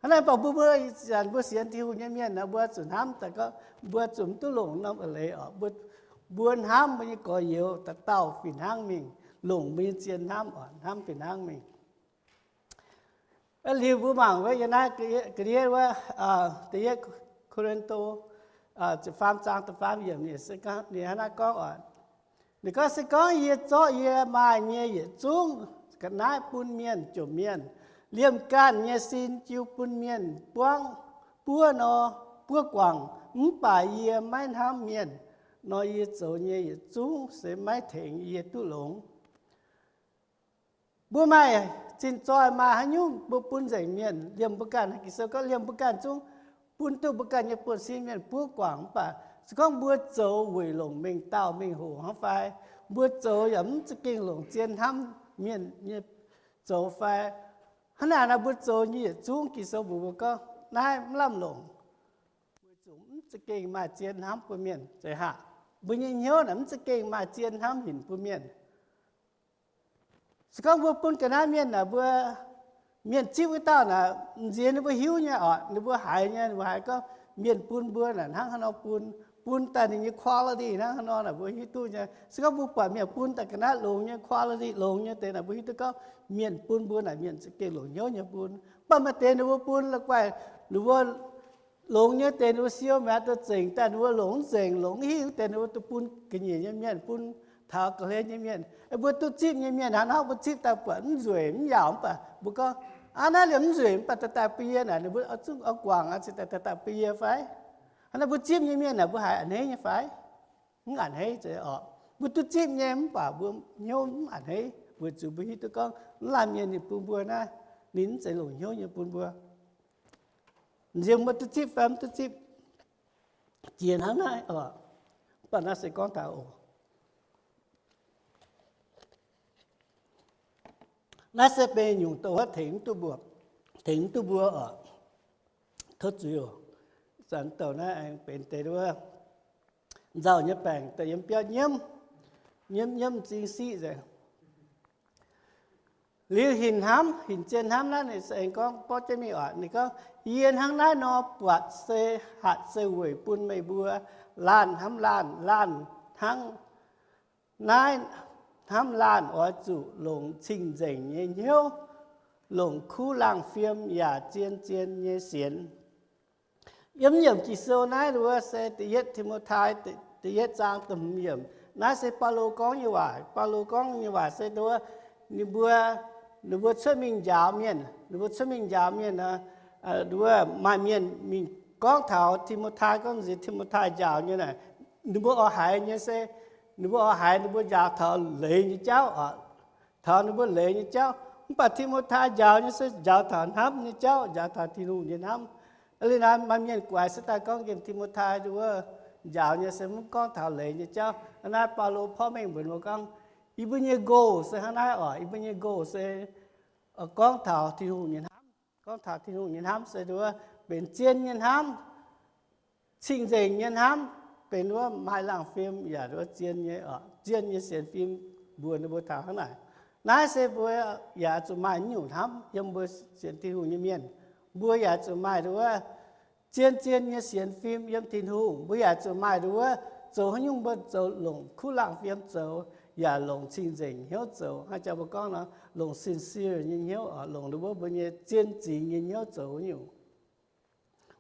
Hnangv naaic mv baac mbuo, mbuo zanc mbuo sienx Tin-Hungh nyei mienh naaic mbuo zuqc hnamv daaih gorngv mbuo zuqc mv duqv longc norm eix leiz oc. Mbuo, mbuo hnamv mbuo nyei gorx-youz dauh dauh fih hnangv mingh, longc mbuo nyei zien hnamv oc, hnamv fih hnangv mingh. Liuz mbuo mangc wuov yiem naaiv ga'ndiev wuov, da'yietv Ko^lin^to ziepc faam zaang da'faam yiemc, ninh hnangv naaiv gorngv oc. Ninh gorngv, se gorngv yie zorqv yie maaih nyei yietc zungv ga'naaiv bun mienh jomc mienh, liemh ganh nyei sin jiu bun mienh buangv buov nor, buov guangc, mv baac yie maiv hnamv mienh nor, yie zoux nyei yietc zungv se maiv tengx yie duqv longx. Mbuo maaih zinh zoih maaih haaix nyungc mbuo bun nzengc mienh, liemh mbuo ganh, Ging-Sou gorngv liemh mbuo ganh zungv bun duqv mbuo ganh nyei buonv-sin mienh buov guangc. Mv baac se gorngv mbuo zoux weic longc mengh dauh mengh hoc hnangv fai, mbuo zoux yaac mv za'gengh longc zien hnamv mienh nyei zoux fai, hnangv naaic nor mbuo zoux nyei yietc zungv Ging-Sou mbuox mbuo gorngv naaiv mv lamh longc, weic zuqc mv za'gengh maaih zien hnamv bun mienh zeiz haah. Mbuo nyei hnyouv naaic mv za'gengh maaih zien hnamv hinc bun mienh. Se gorngv mbuo bun ga'naaiv mienh naaic mbuo, mienh zipv wuov dauh naaic, m'nziex ninh mbuo hiuv nyei oc, ninh mbuo haiz nyei, ninh mbuo haiz gorngv mienh bun mbuo naaic hnangv haaix nor bun, bun daaih ninh nyei quality hnangv haaix nor naaic mbuo hiuv duqv nyei. Se gorngv mbuo buatc mienh bun daaih ga'naaiv longx nyei, quality longx nyei deix naaic mbuo hiuv duqv gorngv mienh bun mbuo naaic mienh za'gengh longc hnyouv nyei bun. Mv baac maaih deix ninh mbuo bun la'guaih ninh mbuo longx nyei deix ninh mbuo siou mi'aqv, duqv zengc daaih ninh mbuo longc mv nzengc, longc mv hingh deix ninh mbuo duqv bun ga'nyiec nyei mienh, bun taux ga'hlen nyei mienh. Mbuo duqv zipv nyei mienh hnangv nor mbuo zipv daaih buatc mv nzueic mv yaauc mv baac mbuo gorngv, aa, naaiv liemh mv nzueic mv baac daaih daaih bun yie naaic ninh mbuo zungv oix guangc aqv, cingx daaih daaih bun yie fai? Hnangv naaic mbuo zipv nyei mienh naaic mbuo haiz a'hneiv nyei fai? Mv a'hneiv zeiz oc. Mbuo duqv zipv nyei mv baac mbuo hnyouv mv a'hneiv weic zuqc mbuo hiuv duqv gorngv mv laanh mienh ninh bun mbuo naaiv, ninh mv zeiz longc hnyouv nyei bun mbuo. Nziex mbuo duqv zipv fai mv duqv zipv? Jiex hnangv naaiv oc. Mv baac naaiv se gorngv taux oc. Naaiv se benx nyungc douc huotv tengx mv duqv mbuo, tengx mv duqv mbuo oc. Tov zuiz oc. Zanc douc naaiv aengx benx deix wuov nzauh nyei baengc daaih yiem biauv nyiemv, nyiemv nyiemv m'zing siqv nzengc. Liuz hinc hnamv, hinc zien hnamv naaiv ninh se aengx gorngv borqv jienv mingh oc. Ninh gorngv, yie hnangv naaiv nor buatc se hatc se weic bun meih mbuo laanh hnamv laanh, laanh hnangv naaiv hnamv laanh oix zuqc longc cing-nzengc nyei hnyouv longc kuv laangh fiem yaac zien-zien nyei sienx. Yiem yiemc Ging-Sou naaiv nduov se da'yietv Ti^mo^tai da'yietv zaang da'hmz yiemc. Naaiv se Baulo gorngv nyei waac. Baulo gorngv nyei waac se nduov, ninh mbuo, ninh mbuo cuotv mingh njaaux mienh, ninh mbuo cuotv mingh njaaux mienh, nduov maaih mienh mingh gorngv taux Ti^mo^tai, gorngv nziex Ti^mo^tai njaaux nyei naaic, ninh mbuo oix haiz nyei se, ninh mbuo oix haiz ninh mbuo njaaux taux leiz nyei jauv oc, taux ninh mbuo leiz nyei jauv. Mv baac Ti^mo^tai njaaux nyei se njaaux taux hnamv nyei jauv, njaaux taux Tin-Hungh nyei hnamv. Liuz naaiv maaih mienh guaix se daaih gorngv nqemh Ti^mo^tai nduov njaaux nyei se mv gorngv taux leiz nyei jauv. Naaiv Baulo porv mengh mbuox mbuo gorngv, yie mbuo nyei goal se hnangv naaiv oc. Yie mbuo nyei goal se gorngv taux Tin-Hungh nyei hnamv. Gorngv taux Tin-Hungh nyei hnamv se nduov benx zien nyei hnamv, cing-nzengc nyei hnamv, benx wuov maaih laangh fim yaac nduov zien nyei, zien nyei sienx fim mbuox ninh mbuo taux hnangv naaic. Naaiv se mbuo yaac zuqc maaih nyungc hnamv yiem mbuo sienx Tin-Hungh nyei mienh. Mbuo yaac zuqc maaih nduov zien-zien nyei sienx fim yiem Tin-Hungh. Mbuo yaac zuqc maaih nduov zoux haaix nyungc mbuo zoux longc kuv laangh fim zoux, yaac longc cing-nzengc hnyouv zoux. Hnangv jang mbuo gorngv nor, longc sincere nyei hnyouv, longc nduov mbuo nyei zien zingx nyei hnyouv zoux nyungc.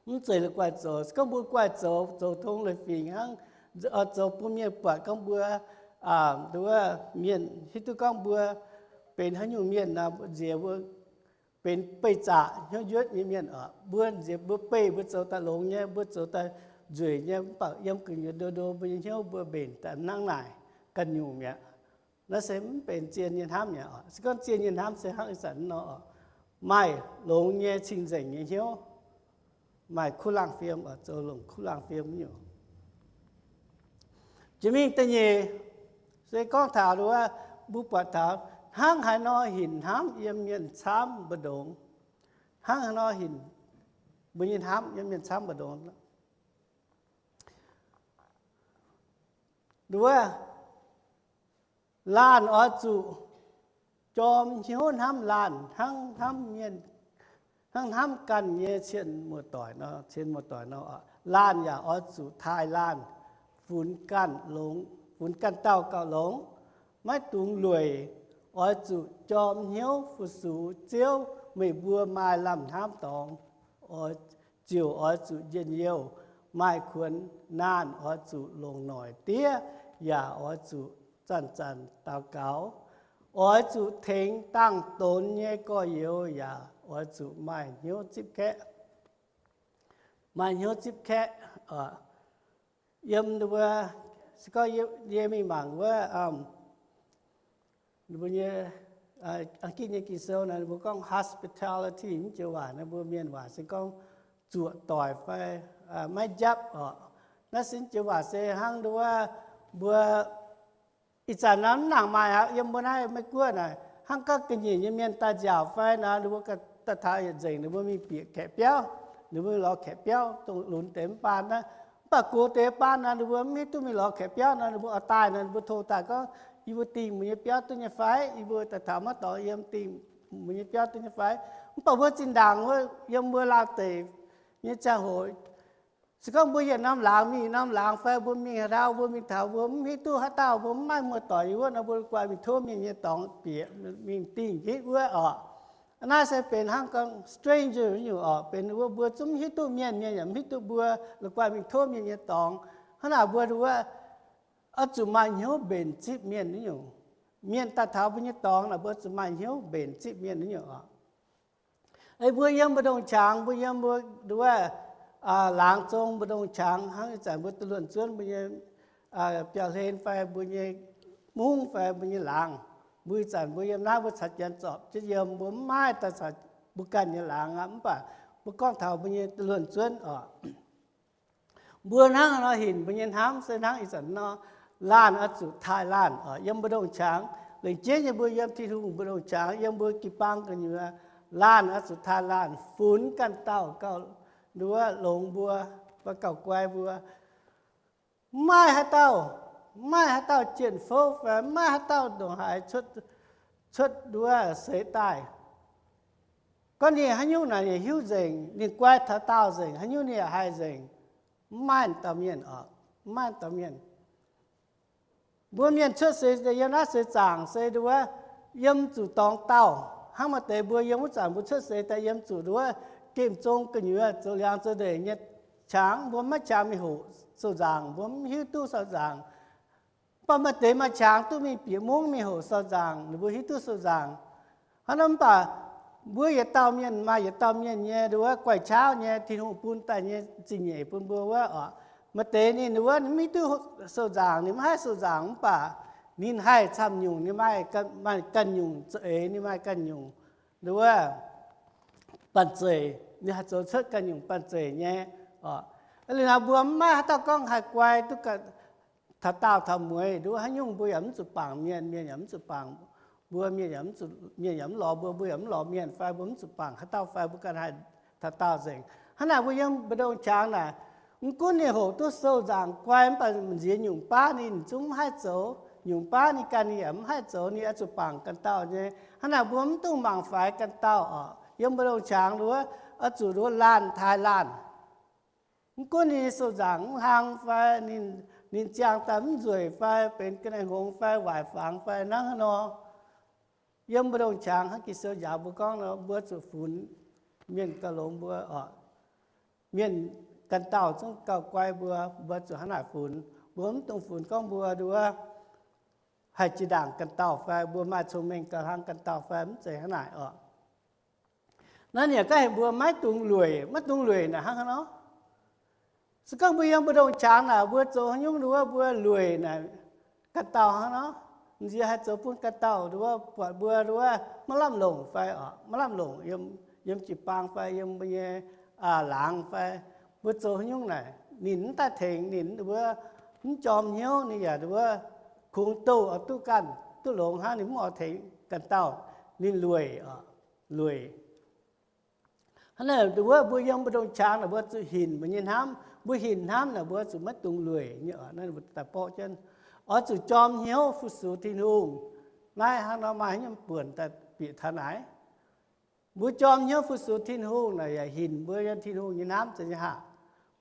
Mv zeiz la'guaih zoux. Se gorngv mbuo guaih zoux, zoux tong leiz-fingx hnangv, zoux bun mienh buatc gorngv mbuo, nduov mienh hiuv duqv gorngv mbuo benx haaix nyungc mienh nor, nziex mbuo benx beih zaqc hnyouv njuotv nyei mienh oc. Mbuo nziex mbuo beih, mbuo zoux daaih longx nyei, mbuo zoux daaih nzueic nyei, mv baac yiem gu'nyuoz ndo ndo mbuo nyei hnyouv mbuo mbenc daaih hnangv naaic ganh nyungc mi'aqv. Naaiv se mv benx zien nyei hnamv mi'aqv oc. Se gorngv zien nyei hnamv se hnangv ih zanc nor oc, maaih longx nyei cing-nzengc nyei hnyouv, maaih kuv laangh fim oc, zoux longc kuv laangh fim nyungc. Jiex mingh da'nyeic se gorngv taux nduov, mbuo buatc taux hnangv haaix nor hinc hnamv yiem mienh camv mbu'ndongx. Hnangv haaix nor hinc mbuo nyei hnamv yiem mienh camv mbu'ndongx. Nduov, laanh oix zuqc jorm hnyouv hnamv laanh hnangv hnamv mienh, hnangv hnamv ganh nyei cien muoz-doic nor, cien muoz-doic nor. Laanh yaac oix zuqc taaih laanh, funx ganh longx, funx ganh dauh gauh longx, maiv dungx lueic. Oix zuqc jorm hnyouv fu-sux Ziouv. Meih mbuo maaih lamh hnamv dorngx, ziouc oix zuqc njien-youh. Maaih kuonx naanh oix zuqc longc noic diev, yaac oix zuqc zanc-zanc daux gaux. Oix zuqc tengx dangh donx nyei gorx-youz, yaac oix zuqc maaih hnyouv zipv kaeqv. Maaih hnyouv zipv kaeqv. Yiem, se gorngv yie mingh mangc wuov, mbuo nyei, Anggitv nyei Ging-Sou naaic, mbuo gorngv hospitality, naaiv joux waac naaiv mbuo mienh waac se gorngv zuoqc doic fai maiv njapv oc. Naaiv se naaiv joux waac se hnangv nduov, mbuo ih zanc naaiv mv nangc maaih aqv. Yiem mbuo naaiv Meiv Guoqv naaic, hnangv gorngv ga'nyiec nyei mienh daaih nziaauc fai nor, ninh mbuo daaih taux yietc nzengc ninh mbuo mingh bieqc kaeqv biauv, ninh mbuo lorz kaeqv biauv, dongh lunx deix mv baan naaiv. Mv baac gox deix baan nor, ninh mbuo mv hiuv duqv mingh lorz kaeqv biauv nor, ninh mbuo oix daaih nor, ninh mbuo tov daaih gorngv, yie mbuo dingh meih nyei biauv duqv nyei fai? Yie mbuo daaih taux maiv dorngx yiem, dingh meih nyei biauv duqv nyei fai? Mv baac mbuo zinh ndaangc wuov yiem mbuo laauh deic nyei ziangh hoc, se gorngv mbuo yietc norm laangz mingh norm laangz fai mbuo mingh haaix ndau, mbuo mingh taux mbuo mv hiuv duqv haaix dauh, mbuo mv maaih muoz-doic yiem wuov nor, mbuo la'guaih mingh tov mienh nyei dorngx bieqc mingh dingh hitv wuov oc. Naaiv se benx hnangv gorngv stranger nyungc oc, benx wuov mbuo zungv mv hiuv duqv mienh, mienh yaac mv hiuv duqv mbuo, la'guaih mingh tov mienh nyei dorngx. Hnangv naaic mbuo wuov oix zuqc maaih hnyouv mbenc zipv mienh nyungc. Mienh daaih taux mbuo nyei dorngx naaic, mbuo zuqc maaih hnyouv mbenc zipv mienh nyungc oc. Mbuo yiem mbu'ndongx qangx, mbuo yiem mbuo nduov laangz zong mbu'ndongx qangx, hnangv ih zanc mbuo da'luonx zuonv mbuo nyei biauv-hlen fai mbuo nyei mungv fai mbuo nyei laangz. Mbuo ih zanc mbuo yiem naaiv mbuo caux janx zorpc jienv yiem, mbuo mv maaih daaih caux mbuo ganh nyei laangz aqv. Mv baac mbuo gorngv taux mbuo nyei da'luonx zuonv oc, mbuo hnangv nor hinc mbuo nyei hnamv se hnangv ih zanc nor, laanh oix zuqc taaih laanh oc. Yiem mbu'ndongx qangx, lengc jeiv nyei mbuo yiem Tin-Hungh mbu'ndongx qangx, yiem mbuo jiu-baang gu'nyuoz, laanh oix zuqc taaih laanh, funx ganh dauh gauh nduov longx mbuo fai gauh guai mbuo. Mv maaih haaix dauh, mv maaih haaix dauh jienh fouv fai mv maaih haaix dauh ndongc haaix cuotv nduov seix daaih. Gorngv ninh haaix nyungc naaic ninh hiuv nzengc, ninh guai taux daauh nzengc, haaix nyungc ninh yaac haih nzengc. Mv maaih dauh mienh oc, mv maaih dauh mienh. Mbuo mienh cuotv seix yiem naaiv seix zaangc se nduov yiem zuqc dorngx dauh. Hnangv maaih deix mbuo yiem wuov zanc mbuo cuotv seix daaih yiem zuqc nduov gemh zong gu'nyuoz zoux liangx zoux ndeic nyei qangx, mbuo maiv qangx mingh hoqc sou-nzaangc, mbuo mv hiuv duqv sou-nzaangc. Mv baac maaih deix maaih qangx duqv mingh bieqc mungv mingh hoqc sou-nzaangc, ninh mbuo hiuv duqv sou-nzaangc. Hnangv nor mv baac mbuo yietc dauh mienh maaih yietc dauh mienh nyei nduov guai-qaauv nyei Tin-Hungh bun daaih nyei zingh nyeic bun mbuo wuov oc. Maaih deix ninh nduov ninh mv hiuv duqv sou-nzaangc, ninh mv haih sou-nzaangc mv baac ninh haih camv nyungc, ninh maaih ganh nyungc za'eix, ninh maaih ganh nyungc nduov banh zeic, ninh haih zoux cuotv ganh nyungc banh zeic nyei oc. Liuz naaiv mbuo mv maaih haaix dauh gorngv haih guai duqv taux daauh taux mueiz nduov haaix nyungc mbuo yaac mv zuqc bangc mienh, mienh yaac mv zuqc bangc mbuo, mienh yaac mv zuqc, mienh yaac mv lorz mbuo, mbuo yaac mv lorz mienh fai mbuo mv zuqc bangc haaix dauh fai mbuo ganh haih taux daauh nzengc. Hnangv naaic mbuo yiem mbu'ndongx qangx naaic, mv gunv ninh hoqc duqv sou-nzaangc guai mv baac nziex nyungc baav ninh zungv mv haih zoux, nyungc baav ninh ganh ninh yaac mv haih zoux, ninh oix zuqc bangc ganh dauh nyei. Hnangv naaic mbuo mv dungx mangc faix ganh dauh oc. Yiem mbu'ndongx qangx nduov oix zuqc nduov laanh taaih laanh. Mv gunv ninh sou-nzaangc mv hlang fai ninh ziangh daaih mv nzueic fai benx ga'naaiv hngongx fai waaic fangx fai hnangv haaix nor, yiem mbu'ndongx qangx hnangv Ging-Sou njaaux mbuo gorngv nor, mbuo zuqc funx mienh gauh longx mbuo oc. Mienh ganh dauh zungv gauh guai mbuo, mbuo zuqc hnangv naaic funx. Mbuo mv dungx funx gorngv mbuo nduov haih jiex ndaangc ganh dauh fai mbuo maaih cong-mengh gauh hlang ganh dauh fai mv zeiz hnangv naaic oc. Naaiv yaac gorngv heuc mbuo maiv dungx lueic. Maiv dungx lueic naaic hnangv haaix nor? Se gorngv mbuo yiem mbu'ndongx qangx naaic, mbuo zoux haaix nyungc nduov mbuo lueic naaic, ganh dauh hnangv nor, nziex haih zoux bun ganh dauh nduov buatc mbuo nduov maiv lamh longc fai oc, maiv lamh longc yiem jiu-baang fai yiem mbuo nyei laangz fai mbuo zoux haaix nyungc naaic, ninh mv daaih tengx, ninh nduov mv jorm hnyouv, ninh yaac nduov kungx douh oix duqv ganh duqv longx hnangv, ninh mv oix tengx ganh dauh, ninh lueic oc, lueic. Hnangv naaic nduov mbuo yiem mbu'ndongx qangx naaic mbuo zuqc hinc mbuo nyei hnamv. Mbuo hinc hnamv naaic mbuo zuqc maiv dungx lueic nyei oc. Naaiv mbuo daaih borqv jienv oix zuqc jorm hnyouv fu-sux Tin-Hungh. Naaiv hnangv nor maaih haaix nyungc buonc daaih bieqc taux naaic? Mbuo jorm hnyouv fu-sux Tin-Hungh naaic yaac hinc mbuo yiem Tin-Hungh nyei hnamv za'gengh haac.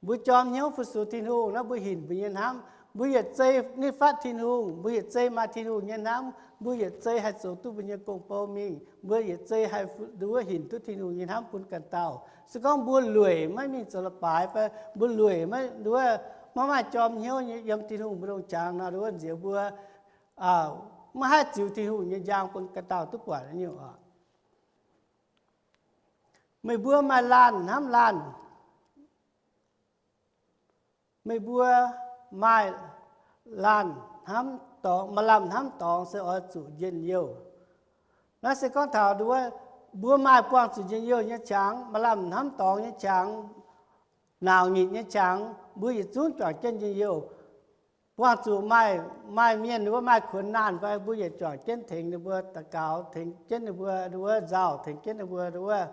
Mbuo jorm hnyouv fu-sux Tin-Hungh naaiv mbuo hinc mbuo nyei hnamv. Mbuo yietc zei nyei fatv Tin-Hungh, mbuo yietc zei maaih Tin-Hungh nyei hnamv, mbuo yietc zei haih zoux duqv mbuo nyei gong-bou mingh, mbuo yietc zei haih nduov hinc duqv Tin-Hungh nyei hnamv bun ganh dauh. Se gorngv mbuo lueic maiv mingh zoux leiz-baaix fai mbuo lueic maiv nduov, maiv maaih jorm hnyouv nyei yiem Tin-Hungh mbu'ndongx qangx nor, nduov nziex mbuo maiv haih ziux Tin-Hungh nyei njang bun ganh dauh duqv buatc nyungc oc. Meih mbuo maaih laanh hnamv laanh. Meih mbuo maaih laanh hnamv dorngx, maaih lamh hnamv dorngx se oix zuqc njien-youh. Naaiv se gorngv taux nduov, mbuo maaih buangh zuqc njien-youh nyei qangx, maaih lamh hnamv dorngx nyei qangx, nauc nyitc nyei qangx, mbuo yietc zungv juangc jienv njien-youh. Buangh zuqc maaih, maaih mienh nduov maaih kuonx naanh fai mbuo yietc juangc jienv tengx ninh mbuo daux gaux, tengx jienv ninh mbuo nduov nzauh, tengx jienv ninh mbuo nduov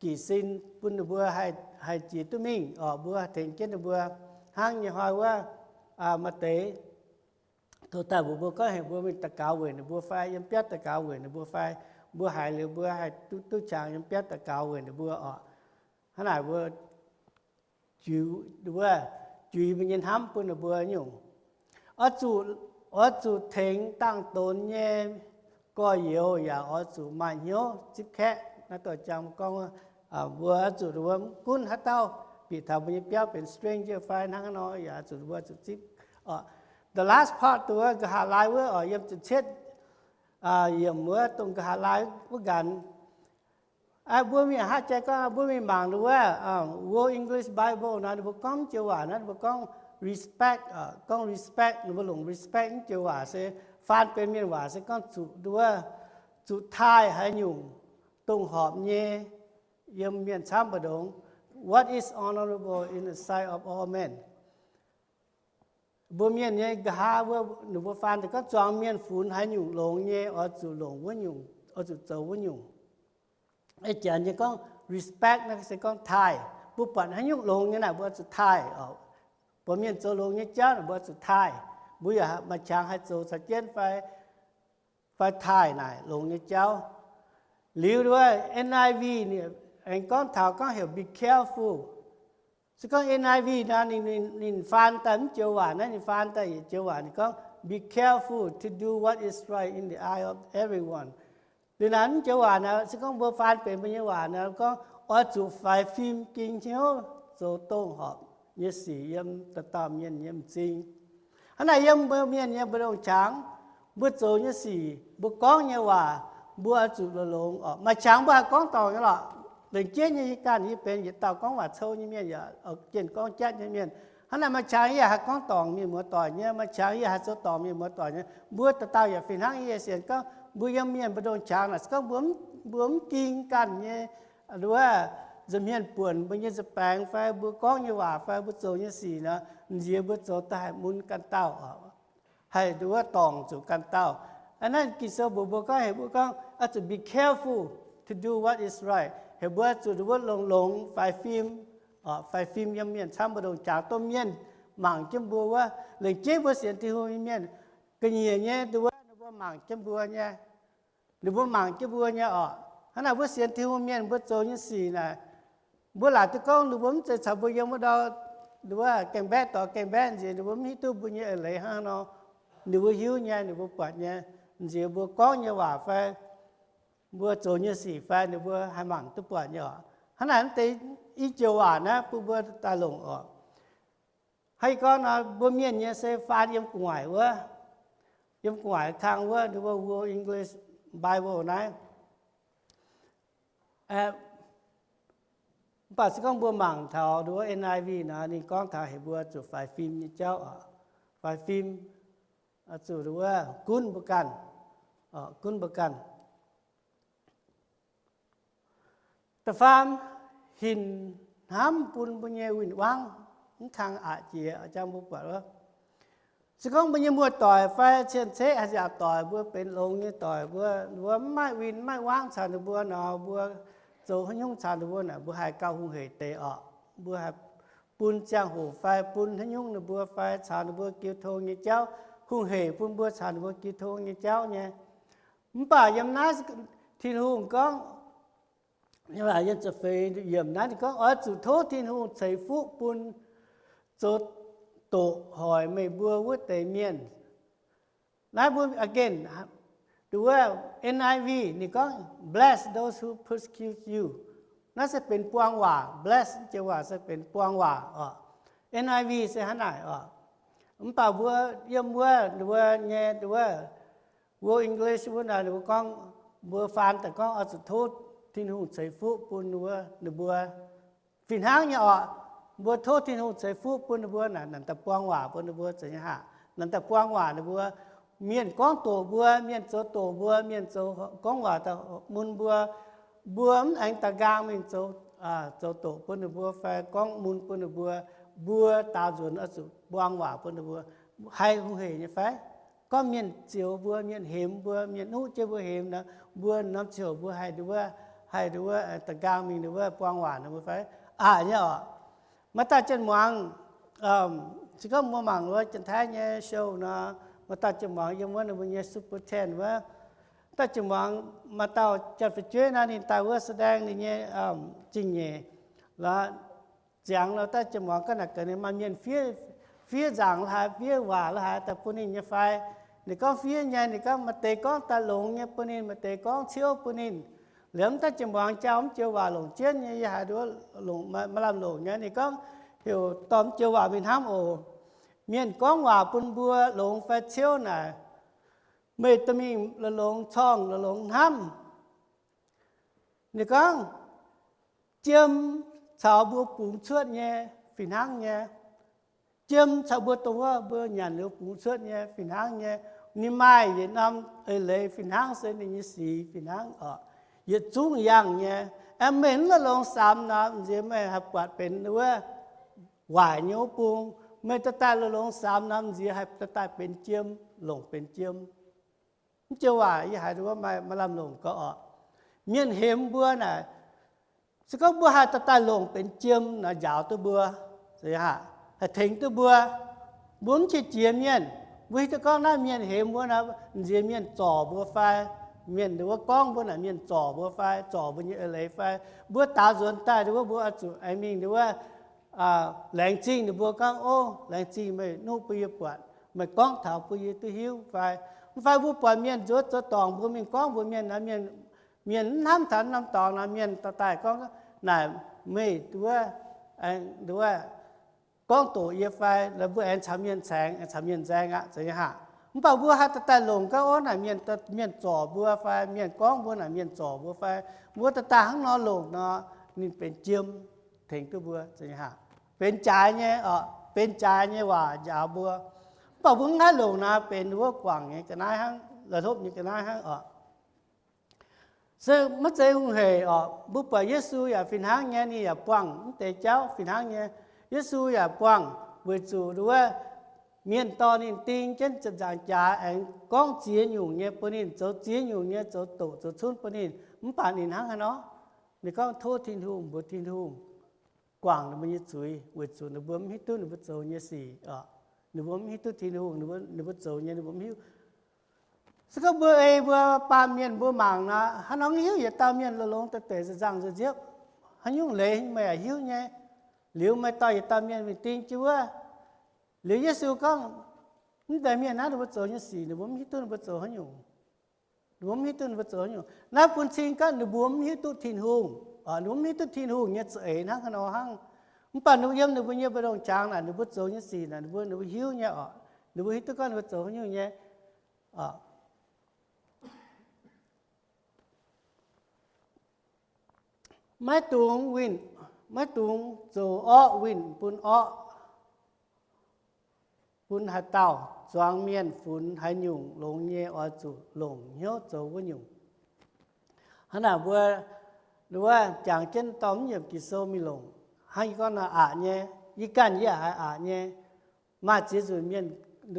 gec sin bun ninh mbuo haih jiex duqv mingh oc. Mbuo tengx jienv ninh mbuo hnangv nyei hnoi wuov, maaih deix taux daaih mbuox mbuo gorngv heuc mbuo mingh daux gaux weic ninh mbuo fai yiem biauv daux gaux weic ninh mbuo fai, mbuo haiz liuz mbuo haih duqv, duqv qangx yiem biauv daux gaux weic ninh mbuo oc. Hnangv naaic mbuo juix, wuov, juix mbuo nyei hnamv bun ninh mbuo nyungc. Oix zuqc, oix zuqc tengx dangh donx nyei gorx-youz yaac oix zuqc maaih hnyouv zipv kaeqv. Naaiv doix jang gorngv, mbuo oix zuqc nduov mv gunv haaix dauh bieqc taux mbuo nyei biauv benx stranger fai hnangv haaix nor yaac zuqc mbuo zuqc zipv. The last part nduov nqa'haav laai wuov oc, yiem ziepc cietv yiemc wuov dongh nqa'haav laai wuov nqanx. Mbuo mingh haaix jai gorngv mbuo mingh mangc nduov wuov, World English Bible naaiv ninh mbuo gorngv joux waac naaiv ninh mbuo gorngv respect, gorngv respect, ninh mbuo longc respect naaiv joux waac se faan benx mienh waac se gorngv zuqc nduov, zuqc taaih haaix nyungc dongh horpc nyei yiem mienh camv mbu'ndongx. What is honorable in the sight of all men? Mbuo mienh nyei nqa'haav wuov ninh mbuo faan deix gorngv zuangx mienh funx haaix nyungc longx nyei oix zuqc longc wuov nyungc, oix zuqc zoux wuov nyungc. Ei janx nyei gorngv respect naaiv se gorngv taaih. Mbuo buatc haaix nyungc longx nyei naaic mbuo oix zuqc taaih oc. Buatc mienh zoux longx nyei jauv naaic mbuo oix zuqc taaih. Mbuo yaac maaih qangx haih zoux caux jienv fai, fai taaih naaic longx nyei jauv. Liuz wuov N I V ninh aengx gorngv taux gorngv heuc be careful. Se gorngv N I V naaiv ninh, ninh faan daaih mv joux waac naaiv, ninh faan daaih yietc joux waac ninh gorngv be careful to do what is right in the eye of everyone. Liuz naaiv joux waac naaiv se gorngv mbuo faan benx mbuo nyei waac naaiv gorngv oix zuqc faix fim ging hnyouv zoux dongh horpc nyei sic yiem dauh dauh mienh nyei m'zing. Hnangv naaic yiem mbuo mienh nyei mbu'ndongx qangx, mbuo zoux nyei sic, mbuo gorngv nyei waac, mbuo oix zuqc longx-longx oc. Maaih qangx mbuo haih gorngv dorngc nyei lorqc. Lengc jeiv nyei yie ganh yie benx yietc dauh gorngv waac cou nyei mienh yaac, jienh gorngv jatv nyei mienh. Hnangv naaic maaih qangx yie yaac haih gorngv dorngc mienh muoz doic nyei, maaih qangx yie haih zoux dorngc mienh muoz doic nyei. Mbuo dauh dauh yaac fih hnangv yie sienx gorngv mbuo yiem mienh mbu'ndongx qangx naaic se gorngv mbuo mv ging ganh nyei, nduov, nza'hmien buonc mbuo nyei nza'baengx fai mbuo gorngv nyei waac fai mbuo zoux nyei sic nor, nziex mbuo zoux daaih haih mun ganh dauh oc, haih nduov dorngc zuqc ganh dauh. Aa, naaiv Ging-Sou mbuox mbuo gorngv, heuc mbuo gorngv oix zuqc be careful to do what is right, heuc mbuo zuqc nduov longx-longx faix fim, faix fim yiem mienh camv mbu'ndongx qangx, dongh mienh mangc jienv mbuo wuov. Lengc jeiv mbuo sienx Tin-Hungh nyei mienh, ga'nyiec nyei nduov ninh mbuo mangc jienv mbuo nyei, ninh mbuo mangc jienv mbuo nyei oc. Hnangv naaic mbuo sienx Tin-Hungh mienh mbuo zoux nyei sic naaic, mbuo laaic duqv gorngv ninh mbuo mv zeiz caux mbuo yiem wuov ndau, nduov, gaengh mbaeqv dorh gaengh mbaeqv nziex, ninh mbuo mv hiuv duqv mbuo nyei eix leiz hnangv nor. Ninh mbuo hiuv nyei, ninh mbuo buatc nyei. Nziex mbuo gorngv nyei waac fai mbuo zoux nyei sic fai ninh mbuo haih mangc duqv buatc nyei oc. Hnangv naaic naaiv deix i joux waac naaiv bun mbuo daaih longc oc. Hnangv gorngv nor, mbuo mienh nyei se faan yiem gu'nguaaic wuov, yiem gu'nguaaic kang wuov, ninh mbuo World English Bible naaiv. Mv baac se gorngv mbuo mangc taux nduov N I V nor, ninh gorngv taux heuc mbuo zuqc faix fim nyei jauv oc. Faix fim, zuqc nduov gunv mbuo ganh, gunv mbuo ganh. Da'faam, hinc hnamv bun mbuo nyei win-wangv mv kang aqc jiex. Jang mbuo buatc wuov, se gorngv mbuo nyei muoz-doic fai cien-ceqv haih nziaauc doic mbuo, benx longx nyei doic mbuo, mbuo mv maaih win mv maaih wangv caux ninh mbuo nor, mbuo zoux haaix nyungc caux ninh mbuo naaic, mbuo haih gauh hungh heic deix oc. Mbuo haih bun ziangh hoc fai bun haaix nyungc ninh mbuo fai caux ninh mbuo jiu tong nyei jauv, hungh heic bun mbuo caux ninh mbuo jiu tong nyei jauv nyei. Mv baac yiem naaiv Tin-Hungh gorngv, yiem ziepc feix yiemc naaiv ninh gorngv, oix zuqc tov Tin-Hungh ceix fuqv bun zoux doqc hoic meih mbuo wuov deix mienh. Naaiv mbuo again, nduov N I V ninh gorngv, bless those who persecute you. Naaiv se benx buang waac. Bless joux waac se benx buang waac oc. N I V se hnangv naaic oc. Mv baac mbuo yiem wuov nduov nyei nduov World English wuov naaic, ninh mbuo gorngv, mbuo faan daaih gorngv oix zuqc tov Tin-Hungh ceix fuqv bun wuov ninh mbuo. Fih hnangv nyei oc. Mbuo tov Tin-Hungh ceix fuqv bun ninh mbuo naaic, nanc daaih buang waac bun ninh mbuo, zeiz nyei haac, nanc daaih buang waac ninh mbuo. Mienh gorngv doqc mbuo, mienh zoux doqc mbuo, mienh zoux gorngv waac daaih mun mbuo, mbuo mv aengx daaih nqaang mingh zoux, zoux doqc bun ninh mbuo fai gorngv mun bun ninh mbuo. Mbuo daaux nzuonx oix zuqc buang waac bun ninh mbuo, haih hungh heic nyei fai? Gorngv mienh zioux mbuo, mienh hemx mbuo, mienh nuqv jienv mbuo hemx nor, mbuo norm ziouc mbuo haih nduov, haih nduov da'nqaang mingh nduov buang waac ninh mbuo fai? Aqc nyei oc. Maaih dauh jien-muangz, se gorngv mbuo mangc wuov Janx-Taiv nyei show nor, maaih dauh jien-muangz yiem wuov ninh mbuo nyei Super Ten wuov, dauh jien-muangz, maaih dauh janx-fu'jueiv naaiv ninh daaih wuov แสดง ninh nyei zingh nyeic lorqc. Ziangx lorqc, dauh jien-muangz gorngv naaic gaax ninh maaih mienh fiev, fiev nzaangc la'haaix, fiev waac la'haaix daaih bun ninh nyei fai. Ninh gorngv fiev nyei. Ninh gorngv maaih deix gorngv daaih longx nyei bun ninh, maaih deix gorngv ciouv bun ninh. Liuz mv dauh jien-muangz jauv mv joux waac longc jienv nyei, yie haiz nduov longc, maaih lamh longc nyei. Ninh gorngv heuc dorh mv joux waac mingh hnamv oc. Mienh gorngv waac bun mbuo longx fai ciouv naaic, meih dorh mingh longx-longx corngh longx-longx hnamv. Ninh gorngv, jiem caux mbuo bungx cuotv nyei fih hnangv nyei. Jiem caux mbuo dongh wuov mbuo nyanc liuz bungx cuotv nyei fih hnangv nyei. Ninh maaih yietc norm eix leiz fih hnangv se ninh nyei sic fih hnangv oc. Yietc zungv yangh nyei. Aengx meih mv longx-longx samx nor, m'nziex meih haih buatc benx wuov waaic nyei wuov bung. Meih daaih daaih longx-longx samx nor, m'nziex haih daaih daaih benx jiem, longc benx jiem. Mv joux waac yie haiz nduov maaih, maaih lamh longc gauh oc. Mienh hemx mbuo naaic, se gorngv mbuo haih daaih daaih longc benx jiem nor njaaux duqv mbuo, haih tengx duqv mbuo. Mbuo mv qiex jiez mienh. Mbuo hiuv duqv gorngv naaiv mienh hemx mbuo nor, m'nziex mienh zorc mbuo fai, mienh nduov gorngv mbuo naaic mienh zorc mbuo fai, zorc mbuo nyei eix leiz fai. Mbuo daaux nzuonx daaih nduov mbuo oix zuqc aengx mingh nduov laengz zingh ninh mbuo gorngv, ov, laengz zingh meih nuqv bun yie buatc, meih gorngv taux bun yie duqv hiuv fai. Mv fai mbuo buatc mienh nzuonx zoux dorngc mbuo mingh gorngv mbuox mienh nor, mienh Mienh mv hnamv taux norm dorngx nor, mienh daaih gorngv naaic meih nduov, nduov gorngv doqc yie fai, mbuo aengx caux mienh caengx, aengx caux mienh nzaeng aqv, zeiz nyei haac. Mv baac mbuo haih daaih daaih longc gaax, orv, naaic mienh, mienh zorc mbuo fai, mienh gorngv mbuo, naaic mienh zorc mbuo fai, mbuo daaih daaih hnangv nor longc nor, ninh benx jiem tengx duqv mbuo, zeiz nyei haac. Benx jaaix nyei oc, benx jaaix nyei waac njaaux mbuo. Mv baac mbuo mv haih longc nor, benx wuov guangc nyei ga'naaiv hnangv, la'hlopv nyei ga'naaiv hnangv oc. Se maiv zeiz hungh heic oc. Mbuo buatc Yesu yaac fih hnangv nyei, ninh yaac buangh mv deix jauv fih hnangv nyei. Yesu yaac buangh weic zuqc nduov mienh dorh ninh ding jienv nzaangc jaax, aengx gorngv ziex nyungc nyei bun ninh, zoux ziex nyungc nyei, zoux doqc zoux cunv bun ninh. Mv baac ninh hnangv haaix nor? Ninh gorngv tov Tin-Hungh, mbuox Tin-Hungh guangc ninh mbuo nyei zuiz, weic zuqc ninh mbuo mv hiuv duqv ninh mbuo zoux nyei sic. Ninh mbuo mv hiuv duqv Tin-Hungh, ninh mbuo zoux nyei ninh mbuo mv hiuv. Se gorngv mbuo ei mbuo baamh mienh mbuo mangc nor, haaix nor hiuv yietc dauh mienh longx-longx deix deix nzangc-nzangc nziepv, haaix nyungc leiz meih yaac hiuv nyei. Liuz meih dorh yietc dauh mienh mingh ding jienv wuov. Liuz Yesu gorngv, mv deix mienh naaiv ninh mbuo zoux nyei sic ninh mbuo mv hiuv duqv ninh mbuo zoux haaix nyungc. Ninh mbuo mv hiuv duqv ninh mbuo zoux haaix nyungc. Naaiv bun cing gorngv ninh mbuo mv hiuv duqv Tin-Hungh, ninh mbuo mv hiuv duqv Tin-Hungh nyei za'eix hnangv haaix nor hnangv. Mv baac ninh mbuo yiem ninh mbuo nyei mbu'ndongx qangx naaic, ninh mbuo zoux nyei sic naaic, ninh mbuo, ninh mbuo hiuv nyei oc. Ninh mbuo hiuv duqv gorngv ninh mbuo zoux haaix nyungc nyei. Maiv dungx winh, maiv dungx zoux orqv winh bun orqv, bun haaix dauh. Zuangx mienh funx haaix nyungc longx nyei, oix zuqc longc hnyouv zoux wuov nyungc. Hnangv naaic mbuo, wuov jangx jienv dorh mv nyiemc Ging-Sou mingh longc, hnangv yie gorngv nor, aqc nyei. Yie ganh yie yaac haiz aqc nyei. Maaih ziex nzunc mienh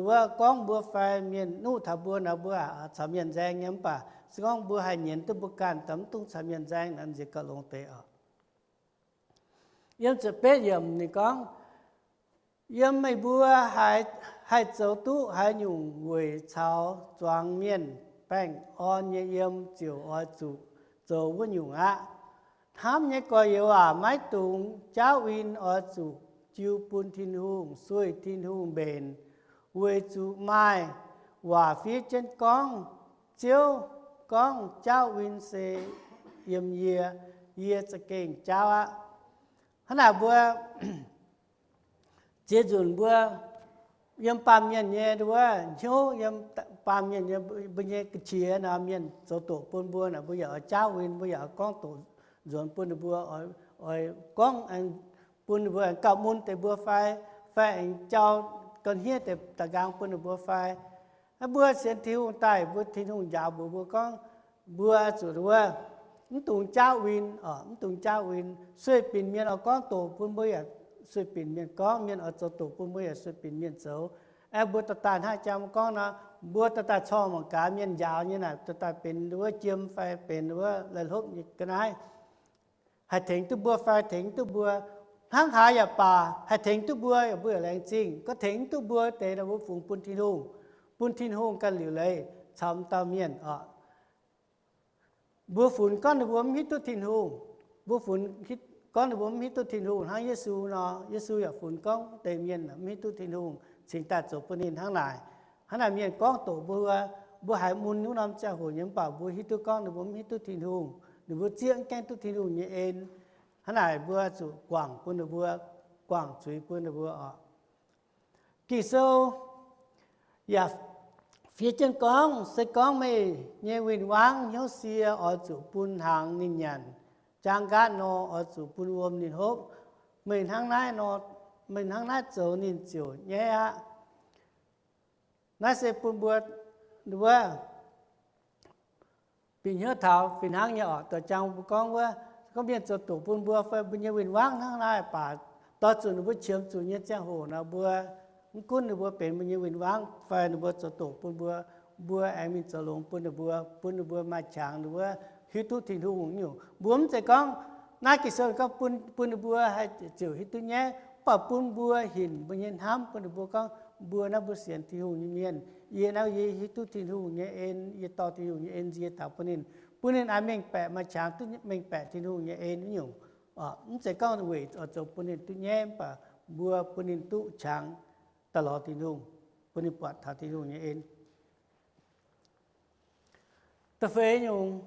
wuov gorngv mbuo fai mienh nuqv taux mbuo nor, mbuo caux mienh nzaeng nyei. Mv baac se gorngv mbuo haih nyienz duqv mbuo ganh, daaih mv dungx caux mienh nzaeng nor, nziex gauh longx deix oc. Yiem ziepc betv yiemc ninh gorngv, yiem meih mbuo haih zoux duqv haaix nyungc weic caux zuangx mienh baengh orn nyei yiem, ziouc oix zuqc zoux wuov nyungc aqv. Hnamv nyei gorx-youz aac, maiv dungx jaauv win oix zuqc jiu bun Tin-Hungh, sueih Tin-Hungh mbenc, weic zuqc maaih waac fiev jienv gorngv, Ziouv gorngv, jaauv win se yiem yie, yie za'gengh jaauv aqv. Hnangv naaic mbuo ziex nzunc mbuo yiem baamh mienh nyei wuov hnyouv, yiem baamh mienh nyei mbuo nyei ga'qiex nor, mienh zoux doqc bun mbuo naaic, mbuo yaac oix jaauv win, mbuo yaac oix gorngv doqc nzuonx bun ninh mbuo, oix gorngv bun ninh mbuo aengx gauh mun deix mbuo fai, fai aengx jauv ga'hniev deix da'nqaang bun ninh mbuo fai. Mbuo sienx Tin-Hungh daaih, mbuo Tin-Hungh njaaux mbuox mbuo gorngv, mbuo zuqc wuov, mv dungx jaauv win, mv dungx jaauv win. Sueih binc mienh oix gorngv doqc bun mbuo yaac sueih binc mienh gorngv, mienh oix zoux doqc bun mbuo yaac sueih binc mienh zoux. Aeqv, mbuo daaih daaih hnangv jang mbuo gorngv nor, mbuo daaih daaih corng mangc gaax mienh njaaux nyei naaic, daaih daaih benx wuov jiem fai benx wuov lai hlopv nyei ga'naaiv. Haih tengx duqv mbuo fai tengx duqv mbuo. Hnangv haaix yaac baac, haih tengx duqv mbuo yaac mbuo yaac laengz zingh. Gorngv tengx duqv mbuo deix nor, mbuo fungx bun Tin-Hungh, bun Tin-Hungh ganh liuc leiz caux m'dauh mienh oc. Mbuo funx gorngv ninh mbuo mv hiuv duqv Tin-Hungh. Mbuo funx gorngv ninh mbuo mv hiuv duqv Tin-Hungh hnangv Yesu nor, Yesu yaac funx gorngv deix mienh mv hiuv duqv Tin-Hungh cingx daaih zoux bun ninh hnangv naaic. Hnangv naaic mienh gorngv doqc mbuo, mbuo haiz mun wuov norm ziangh hoc nyei, mv baac mbuo hiuv duqv gorngv ninh mbuo mv hiuv duqv Tin-Hungh, ninh mbuo zieqv mv gaengh duqv Tin-Hungh nyei en. Hnangv naaic mbuo zuqc guangc bun ninh mbuo, guangc zuiz bun ninh mbuo oc. Ging-Sou yaac fiev jienv gorngv, se gorngv meih nyei win-wangv hnyouv sie oix zuqc bun hnaangx ninh nyanc, jaang nqaatv nor oix zuqc bun wuom ninh hopv. Meih hnangv naaiv nor, meih hnangv naaiv zoux ninh ziouc nyaiv aqv. Naaiv se bun mbuo wuov bieqc hnyouv taux fih hnangv nyei oc. Doix jang mbuo gorngv wuov, gorngv mienh zoux doqc bun mbuo fai mbuo nyei win-wangv hnangv naaiv baac, doix zuqc ninh mbuo qiemx zuqc nyei ziangh hoc nor, mbuo mv gunv ninh mbuo benx mbuo nyei win-wangv fai ninh mbuo zoux doqc bun mbuo, mbuo aengx mingh zoux longx bun ninh mbuo, bun ninh mbuo maaih qangx ninh mbuo hiuv duqv Tin-Hungh nyungc. Mbuo mv zeiz gorngv naaiv Ging-Sou gorngv bun, bun ninh mbuo haih ziouc hiuv duqv nyaiv, mv baac bun mbuo hinc mbuo nyei hnamv bun ninh mbuo gorngv, mbuo naaiv mbuo sienx Tin-Hungh nyei mienh, yie naaiv yie hiuv duqv Tin-Hungh nyei en, yie dorh Tin-Hungh nyei en nzie taux bun ninh, bun ninh aengx mengh baeqc maaih qangx duqv mengh baeqc Tin-Hungh nyei en nyungc. Mv zeiz gorngv weic oix zoux bun ninh duqv nyaiv, mv baac mbuo bun ninh duqv qangx daaih lorz Tin-Hungh, bun ninh buatc taux Tin-Hungh nyei en. Da'feix nyungc,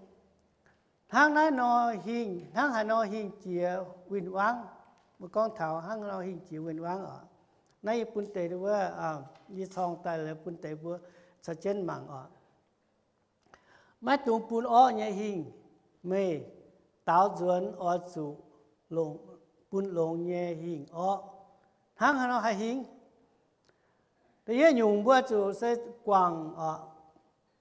Hnangv naaiv nor hingh, hnangv haaix nor hingh jiex win-wangv. Mbuo gorngv taux hnangv nor hingh jiex win-wangv oc. Naaiv yie bun deix wuov, yie corng daaih bun deix mbuo caux jienv mangc oc. Maiv dungx bun orqv nyei hingh. Meih daaux nzuonx oix zuqc bun longx nyei hingh orqv. Hnangv haaix nor haih hingh? Da'yietv nyungc mbuo zuqc se guangc,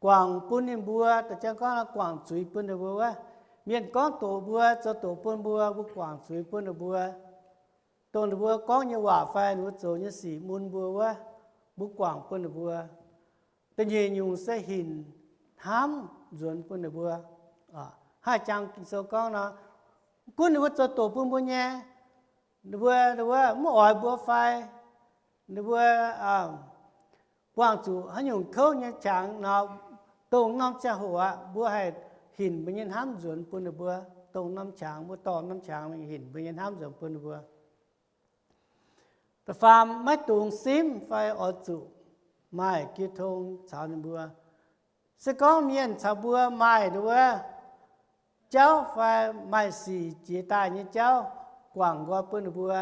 guangc bun ninh mbuo, da'jang gorngv guangc zuiz bun ninh mbuo wuov. Mienh gorngv doqc mbuo, zoux doqc bun mbuo, mbuo guangc zuiz bun ninh mbuo. Dongh ninh mbuo gorngv nyei waac fai ninh mbuo zoux nyei sic mun mbuo wuov, mbuo guangc bun ninh mbuo. Da'nyeic nyungc se hinc hnamv nzuonx bun ninh mbuo. Haih jangx Ging-Sou gorngv nor, gunv ninh mbuo zoux doqc bun mbuo nyei, ninh mbuo, ninh mbuo mv oix mbuo fai, ninh mbuo buangh zuqc haaix nyungc kouv nyei qangx nor, dongh norm ziangh hoc aqv, mbuo haih hinc mbuo nyei hnamv nzuonx bun ninh mbuo. Dongh norm qangx, mbuo dorh norm qangx mingh hinc mbuo nyei hnamv nzuonx bun ninh mbuo. Da'faam, maiv dungx simv fai oix zuqc maaih jiu tong caux ninh mbuo. Se gorngv mienh caux mbuo maaih nduov jauv fai maaih sic jiex daaih nyei jauv guangc nqoi bun ninh mbuo,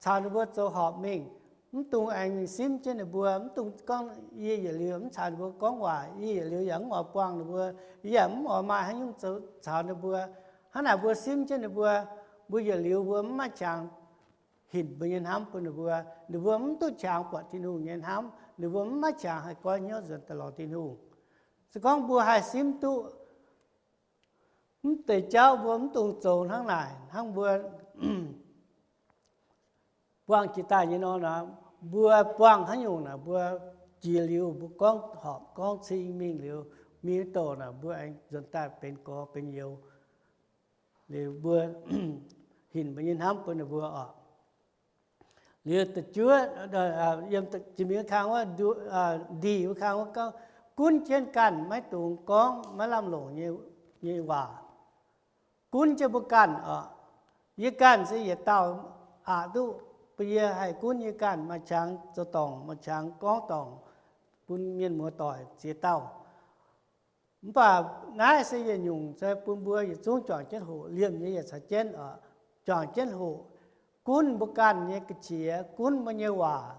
caux ninh mbuo zoux horpc mingh, mv dungx aengx mingh simv jienv ninh mbuo. Mv dungx gorngv, yie yietc liuz mv caux ninh mbuo gorngv waac, yie yietc liuz yaac mv oix buangh ninh mbuo, yie yaac mv oix maaih haaix nyungc zoux caux ninh mbuo. Hnangv naaic mbuo simv jienv ninh mbuo, mbuo yietc liuz mbuo mv maaih qangx hinc mbuo nyei hnamv bun ninh mbuo. Ninh mbuo mv duqv qangx buatc Tin-Hungh nyei hnamv, ninh mbuo mv maaih qangx haih goiv hnyouv nzuonx daaih lorz Tin-Hungh. Se gorngv mbuo haih simv duqv mv deix jauv, mbuo mv dungx zoux hnangv naaic. Hnangv mbuo buangh jiex daaih nyei nor, mbuo buangh haaix nyungc naaic, mbuo jiex liuz mbuo gorngv horpc gorngv cing mingh liuz, mingh douc naaic mbuo aengx nzuonx daaih benx gorx benx youz. Liuz mbuo hinc mbuo nyei hnamv bun ninh mbuo oc. Liuz da'juov, yiem jiex mingh wuov kang wuov, ndih wuov kang wuov gorngv, gunv jienv ganh, maiv dungx gorngv maiv lamh longc nyei waac. Gunv jienv mbuo ganh oc. Yie ganh se yietc dauh aqc duqv, bun yie haih gunv yie ganh maaih qangx zoux dorngc, maaih qangx gorngv dorngc bun mienh muoz-doic ziex dauh. Mv baac naaiv se yietc nyungc se bun mbuo yietc zungv juangc jienv hoqc, liemh nyei yietc caux jienv oc, juangc jienv hoqc, gunv mbuo ganh nyei ga'qiex, gunv mbuo nyei waac,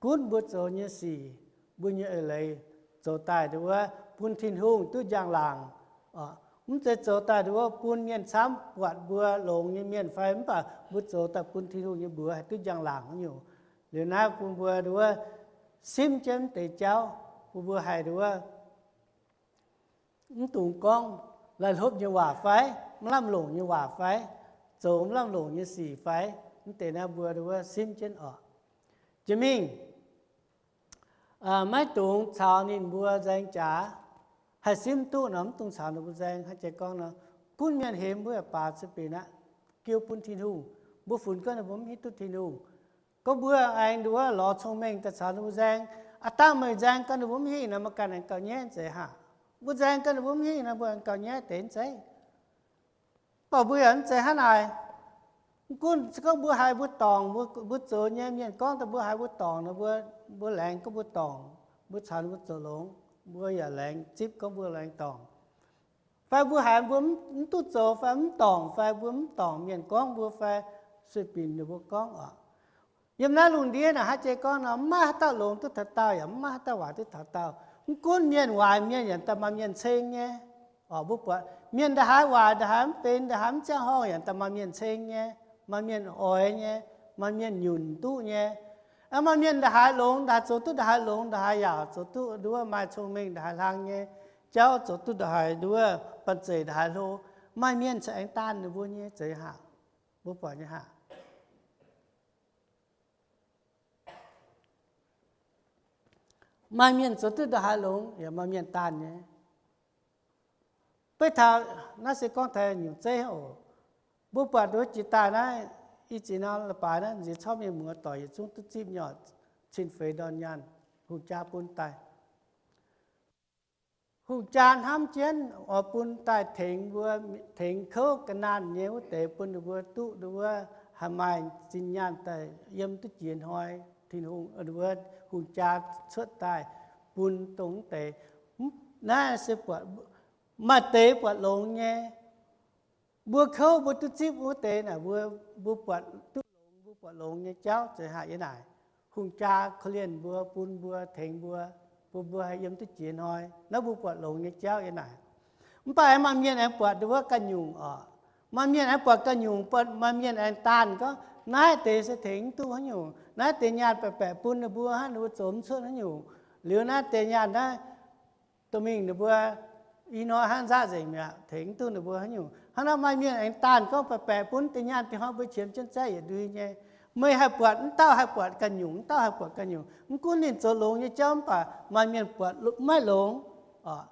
gunv mbuo zoux nyei sic, mbuo nyei eix leiz zoux daaih nduov bun Tin-Hungh duqv njang-laangc. Mv zeiz zoux daaih nduov bun mienh camv buatc mbuo longx nyei mienh fai, mv baac mbuo zoux daaih bun Tin-Hungh nyei mbuox haih duqv njang-laangc haaix nyungc. Liuz naaiv bun mbuo nduov simv jienv mv deix jauv, bun mbuo haih nduov mv dungx gorngv laih hlopv nyei waac fai, mv lamh longc nyei waac fai, zoux mv lamh longc nyei sic fai, mv deix naaiv mbuo nduov simv jienv oc. Jiex mingh, maiv dungx caux ninh mbuo nzaeng jaax. Haih simv duqv nor, mv dungx caux ninh mbuo nzaeng. Hnangv jiex gorngv nor, gunv mienh hemx mbuo yaac baac, zuqc binc aqv, jiu bun Tin-Hungh. Mbuo funx gorngv ninh mbuo mv hiuv duqv Tin-Hungh. Gorngv mbuo aengx nduov lorz cong-mengh daaih caux ninh mbuo nzaeng, aa dangh meih nzaeng gau ninh mbuo mv hingh nor, meih ganh aengx gauh nyaiv zeiz haac. Mbuo nzaeng gau ninh mbuo mv hingh nor, mbuo aengx gauh nyaiv deix zeiv. Mv baac mbuo yaac mv zeiz hnangv naaic. Mv gunv se gorngv mbuo haiz mbuo dorngc, mbuo zoux nyei mienh gorngv daaih mbuo haiz mbuo dorngc nor, mbuo, mbuo laengz gorngv mbuo dorngc, mbuo caux ninh mbuo zoux longx, mbuo yaac laengz zipv gorngv mbuo laengz dorngc. Fai mbuo haiz mbuo mv duqv zoux fai mv dorngc, fai mbuo mv dorngc mienh gorngv mbuo fai, sueih binc ninh mbuo gorngv oc. Yiem naaiv lungh ndiev naaic hnangv jiex gorngv nor, mv maaih haaix dauh longx duqv taux daauh, yaac mv maaih haaix dauh waaic duqv taux daauh. Mv gunv mienh waaic mienh yaac daaih maaih mienh ceng nyei. Oc, mbuo buatc mienh ndaaih haaix waaic, ndaaih haaix mv benx, ndaaih haaix mv ziangh horngh yaac daaih maaih mienh ceng nyei, maaih mienh oix nyei, maaih mienh nyunc duqv nyei. Maaih mienh ndaaih haaix longx, ndaaih haaix zoux duqv ndaaih haaix longx, ndaaih haaix yaac zoux duqv nduov maaih cong-mengh, ndaaih haaix hlang nyei jauv zoux duqv ndaaih haaix nduov banh zeic, ndaaih haaix hlo. Maaih mienh cingx aengx daanh ninh mbuo nyei zeiz haac. Mbuo buatc nyei haac. Maaih mienh zoux duqv ndaaih haaix longx, yaac maaih mienh daanh nyei. Beiv taux naaiv se gorngv taux nyungc zeiv oc. Mbuo buatc nduov jiex daaih naaiv, i ziex norm leiz-baaix naaiv nziex corc mienh muoz-doic yietc zungv duqv zipv nyei oc, cin-feix ndorn nyaanh, hungh jaa bun daaih. Hungh jaa hnamv jienv oix bun daaih tengx mbuo, tengx kouv ga'naanh nyei wuov deix, bun ninh mbuo duqv nduov haih maaih zinh nyaanh daaih yiem duqv jiex hnoi. Tin-Hungh, nduov hungh jaa cuotv daaih bun dongh wuov deix. Naaiv se buatc Maaih deix buatc longx nyei. Mbuo kouv mbuo duqv zipv wuov deix naaic, mbuo, mbuo buatc duqv longx, mbuo buatc longx nyei jauv zeiz haaix yie naaic. Hungh jaa korv-lienh mbuo, bun mbuo, tengx mbuo, bun mbuo haih yiem duqv jiex hnoi. Naaiv mbuo buatc longx nyei jauv yie naaic. Mv baac aengx maaih mienh aengx buatc ndongc wuov ganh nyungc oc. Maaih mienh aengx buatc ganh nyungc, buatc maaih mienh aengx daanh gorngv, naaiv deix se tengx mv duqv haaix nyungc. Naaiv deix nyaanh baeqc baeqc bun ninh mbuo hnangv, ninh mbuo zoux mv cuotv haaix nyungc. Liuz naaiv deix nyaanh naaiv dorh mingh ninh mbuo i hnoi hnangv nzaqv nzengc mi'aqv, tengx mv duqv ninh mbuo haaix nyungc. Hnangv naaiv maaih mienh aengx daanh gorngv baeqc baeqc bun deix nyaanh dinh hnoi mbuo qiemx jienv zaiv yietc ndui nyei. Meih haih buatc, wuov dauh haih buatc ganh nyungc, wuov dauh haih buatc ganh nyungc. Mv gunv ninh zoux longx nyei jauv mv baac maaih mienh buatc maiv longx oc.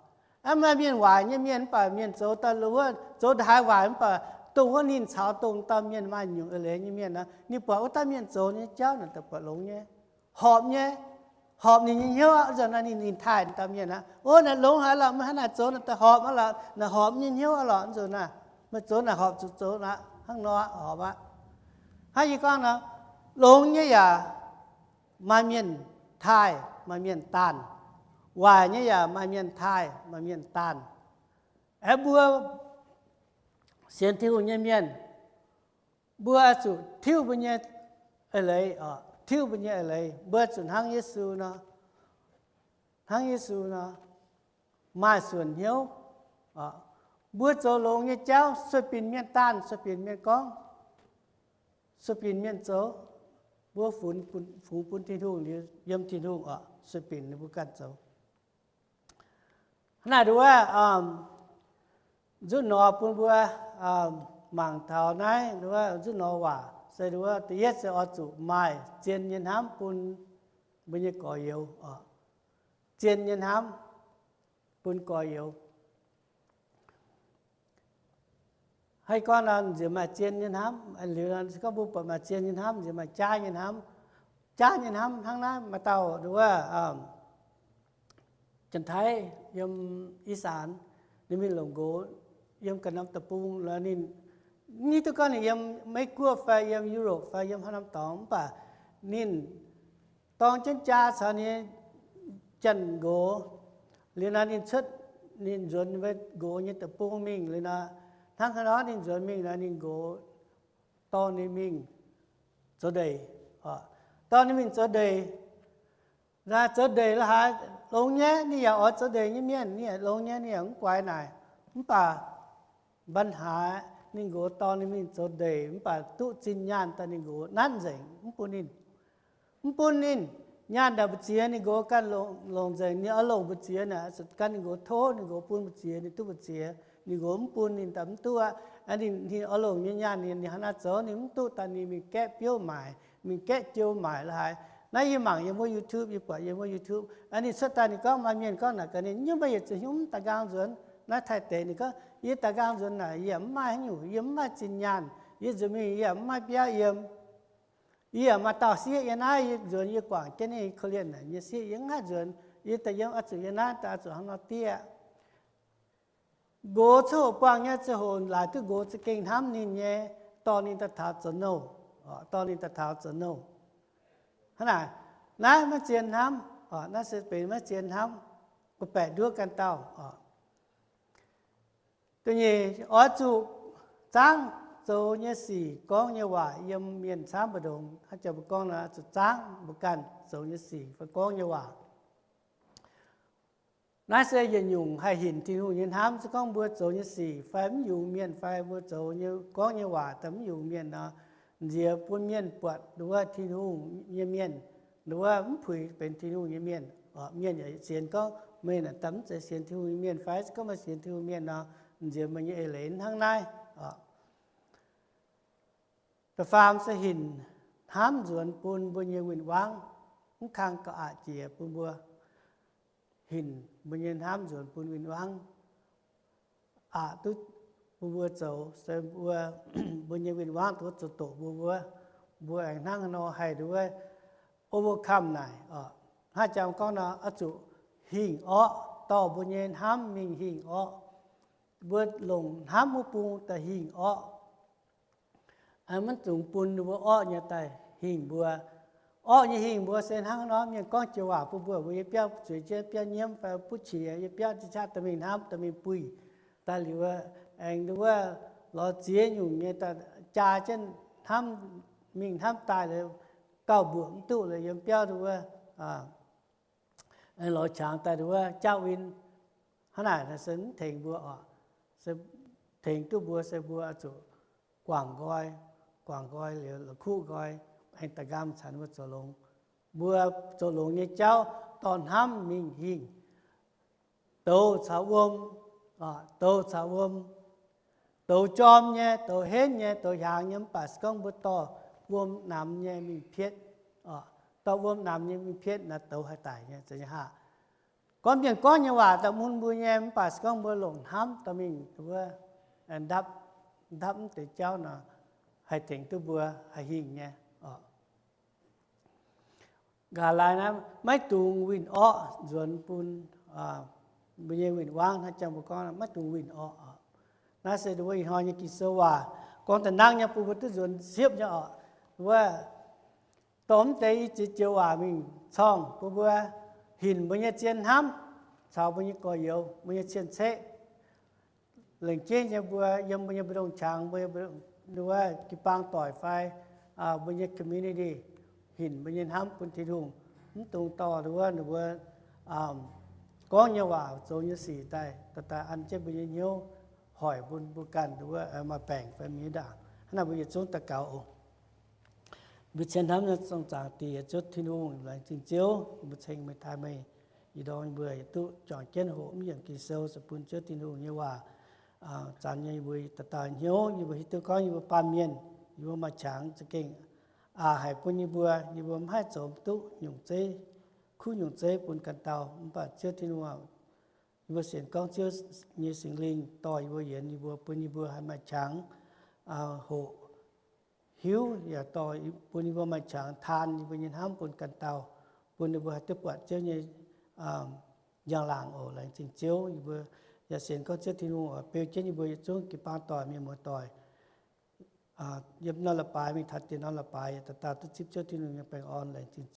Aa, maaih mienh waaic nyei mienh mv baac mienh zoux daaih wuov, zoux daaih haaix waaic mv baac dongh wuov ninh caux dongh dauh mienh maaih nyungc eix leiz nyei mienh nor, ninh buatc wuov dauh mienh zoux nyei jauv naaic daaih buatc longx nyei, horpc nyei, horpc ninh nyei hnyouv aqv. Nzunc naaiv ninh, ninh taaih dauh mienh aqv, o, naaic longx haaix lorqc, meih hnangv naaic zoux naaic daaih horpc aqv lorqc, naaic horpc nyei hnyouv aqv lorqc. Nzunc naaiv meih zoux naaic horpc zuqc zoux aqv, hnangv nor horpc aqv. Hnangv yie gorngv nor, longx nyei yaac maaih mienh taaih, maaih mienh daanh. Waaic nyei yaac maaih mienh taaih, maaih mienh daanh. Aeqv, mbuo sienx Tin-Hungh nyei mienh, mbuo zuqc tiuv mbuo nyei eix leiz oc, tiuv mbuo nyei eix leiz. Mbuo zuqc hnangv Yesu nor, hnangv Yesu nor, maaih suonc hnyouv oc. Mbuo zoux longx nyei jauv sueih binc mienh daanh, sueih binc mienh gorngv, sueih binc mienh zoux, mbuo fungx, fungx bun Tin-Hungh liuz yiem Tin-Hungh oc, sueih binc ninh mbuo ganh zoux. Hnangv naaic nduov, nzunc nor bun mbuo mangc taux naaiv nduov, nzunc nor waac se nduov, da'yietv se oix zuqc maaih zien nyei hnamv bun mbuo nyei gorx-youz oc. Zien nyei hnamv bun gorx-youz. Haaix gorngv nor, nziex maaih zien nyei hnamv. Liuz nor se gorngv mbuo buatc maaih zien nyei hnamv, nziex maaih jaav nyei hnamv. Jaav nyei hnamv hnangv naaiv, maaih dauh nduov, Janx-Taiv yiem Ih Saanx, ninh mingh longc nqox yiem ganh norm deic-bung lorqc. Ninh, mv hiuv duqv gorngv ninh yiem Meiv-Guoqv fai yiem Europe fai yiem haaix norm dorngx, mv baac ninh dorng jienv jaa caux ninh nyei janx-nqox. Liuz nor ninh cuotv, ninh nzuonx mbuo nqox nyei deic-bung mingh. Liuz nor, hnangv haaix nor ninh nzuonx mingh nor, ninh nqox dorh ninh mingh zoux ndeic. Dorh ninh mingh zoux ndeic. Zoux ndeic la'haaix longx nyei, ninh yaac oix zoux ndeic nyei mienh, ninh yaac longx nyei, ninh yaac mv guaix naaic. Mv baac ปัญหา ninh nqox dorh ninh mingh zoux ndeic mv baac duqv zinh nyaanh daaih ninh nqox nanv nzengc, mv bun ninh. Mv bun ninh. Nyaanh daaih mbu'ziex ninh nqox ganh longc nzengc. Ninh oix longc mbu'ziex naaic, gan ninh nqox tov, ninh nqox bun mbu'ziex, ninh duqv mbu'ziex. Ninh nqox mv bun ninh daaih mv duqv aqv. Ninh oix longc nyei nyaanh ninh, ninh hnangv naaiv zoux ninh mv duqv daaih ninh mingh gaeqv biouv maaic, mingh gaeqv jiu maaic la'haaix. Naaiv yie mangc yiem wuov YouTube, yie buatc yiem wuov YouTube, ninh cuotv daaih ninh gorngv maaih mienh gorngv naaic gaax ninh, nyungc meih yietc zuqc hnyouv mv daaih nqaang nzuonx. Naaiv Taiv deix ninh gorngv, yie daaih nqaang nzuonx naaic yie yaac mv maaih haaix nyungc, yie mv maaih zinh nyaanh, yie nzuonx mingh yie yaac mv maaih biauv yiem. Yie yaac maaih dauh sieqv yiem naaiv, yie nzuonx yie guangc jienv ninh korv-lienh naaic nyei sieqv, yie mv haih nzuonx. Yie daaih yiem oix zuqc yiem naaiv daaih oix zuqc hnangv nor diev. Nqox coqv hoqc buangh nyei ziangh hoc laaic duqv nqox za'gengh hnamv ninh nyei, dorh ninh daaih taux zoux nouh, dorh ninh daaih taux zoux nouh. Hnangv naaic, naaiv maiv zien hnamv, naaiv se benx maiv zien hnamv, gu'baeqc nduov ganh dauh. Da'nyeic, oix zuqc zaangv zoux nyei sic, gorngv nyei waac yiem mienh camv mbu'ndongx. Hnangv jiex mbuo gorngv nor, zuqc zaangv mbuo ganh zoux nyei sic fai gorngv nyei waac. Naaiv se yietc nyungc haih hinc Tin-Hungh nyei hnamv. Se gorngv mbuo zoux nyei sic fai mv yungz mienh fai mbuo zoux nyei, gorngv nyei waac daaih mv yungz mienh nor, nziex bun mienh buatc nduov Tin-Hungh nyei mienh, nduov mv puix benx Tin-Hungh nyei mienh. Mienh yaac sienx gorngv meih naaic daaih mv zeiz sienx Tin-Hungh nyei mienh fai se gorngv meih sienx Tin-Hungh mienh nor, nziex meih nyei eix leiz hnangv naaiv. Da'faam se hinc hnamv nzuonx bun mbuo nyei win-wangv, mv kang gauh aqc jiex bun mbuo. Hinc mbuo nyei hnamv nzuonx bun win-wangv, aqc duqv bun mbuo zoux se mbuo, mbuo nyei win-wangv duqv zoux doqc mbuo, mbuo, mbuo aengx hnangv haaix nor haih nduov overcome naaic. Hnangv jangx gorngv nor, oix zuqc hingh orqv, dorh mbuo nyei hnamv mingh hingh orqv. Mbuo longc hnamv wuov bung daaih hingh orqv. Maiv dungx bun mbuo orqv nyei daaih hingh mbuo. Orqv nyei hingh mbuo se hnangv nor, mienh gorngv joux waac bun mbuo, mbuo yiem biauv zueiz jienv biauv nyiemv fai butv qiex, yiem biauv qaqv daaih mingh hnamv, daaih mingh buih. Daaih liuz aengx nduov wuov lorz ziex nyungc nyei jaa jienv hnamv, mingh hnamv daaih liuz gauh mbuoqc mv duqv liuz yiem biauv nduov wuov lorz qangx daaih nduov wuov jauv win. Hnangv naaic se mv tengx mbuo oc. Se tengx duqv mbuo se mbuo zuqc guangc nqoi, guangc nqoi liuz la'kuqv nqoi, aengx da'nqaam caux mbuo zoux longx. Mbuo zoux longx nyei jauv dorh hnamv mingh hingh douz caux wuom, douz caux wuom, douz jorm nyei, douz henv nyei, douz hiaangx nyei, mv baac se gorngv mbuo dorh wuom namx nyei mingh pietv, dorh wuom namx nyei mingh pietv naaiv douz haih daic nyei, za'gengh haav. Gorngv mienh gorngv nyei waac daaih mun mbuo nyei, mv baac se gorngv mbuo longc hnamv dorh mingh wuov ndapv, ndapv mv deix jauv nor, haih tengx duqv mbuo haih hingh nyei oc. Nqa'haav laai naaiv maiv dungx winh orqv nzuonx bun mbuo nyei win-wangv. Hnangv jangx mbuo gorngv maiv dungx winh orqv. Naaiv se nduov wuov ih hnoi nyei Ging-Sou waac gorngv da'nangv nyei bun mbuo duqv nzuonx siepv nyei oc. Wuov dorh mv deix i ziex joux waac mingh corngh bun mbuo hinc mbuo nyei zien hnamv caux mbuo nyei gorx-youz, mbuo nyei cien-ceqv, lengc jeiv nyei mbuo yiem mbuo nyei mbu'ndongx qangx, mbuo wuov jiu-baang doic fai mbuo nyei community, hinc mbuo nyei hnamv bun Tin-Hungh. Mv dungx dorh nduov wuov ninh mbuo gorngv nyei waac, zoux nyei sic daaih, daaih an jienv mbuo nyei hnyouv, hoic bun mbuo ganh nduov wuov maaih baengc fai mienh ndaangc. Hnangv naaic mbuo yietc zungv daux gaux oc. Mbuo cien hnamv nyei Zong Zaangc Diex, Ziouv Tin-Hungh, laengz zingh Ziouv, mbuo ceng meih, taaih meih, ih ndorm mbuo duqv juangc jienv hoqc mv yiemc Ging-Sou, se bun Ziouv Tin-Hungh nyei waac zanc nyei yie mbuo dauh dauh hnyouv, yie mbuo hiuv duqv gorngv yie mbuo baamh mienh, yie mbuo maaih qangx za'gengh aqc haic bun yie mbuo, yie mbuo mv haih zoux duqv nyungc zeiv, kuv nyungc zeiv bun ganh dauh. Mv baac Ziouv Tin-Hungh, yie mbuo sienx gorngv Ziouv nyei Singx Lingh dorh yie mbuo yienx yie mbuo, bun yie mbuo haih maaih qangx hoqc hiuv, yaac dorh bun yie mbuo maaih qangx taan yie mbuo nyei hnamv bun ganh dauh, bun yie mbuo haih duqv buatc Ziouv nyei njang-laangc oc. Laengz zingh Ziouv, yie mbuo yaac sienx gorngv Ziouv Tin-Hungh oix beu jienv yie mbuo yietc zungv jiu-baang doic, mienh muoz doic, yiem norm leiz-baaix mingh taux dieh norm leiz-baaix yaac dauh dauh duqv zipv Ziouv Tin-Hungh nyei baengh orn. Laengz zingh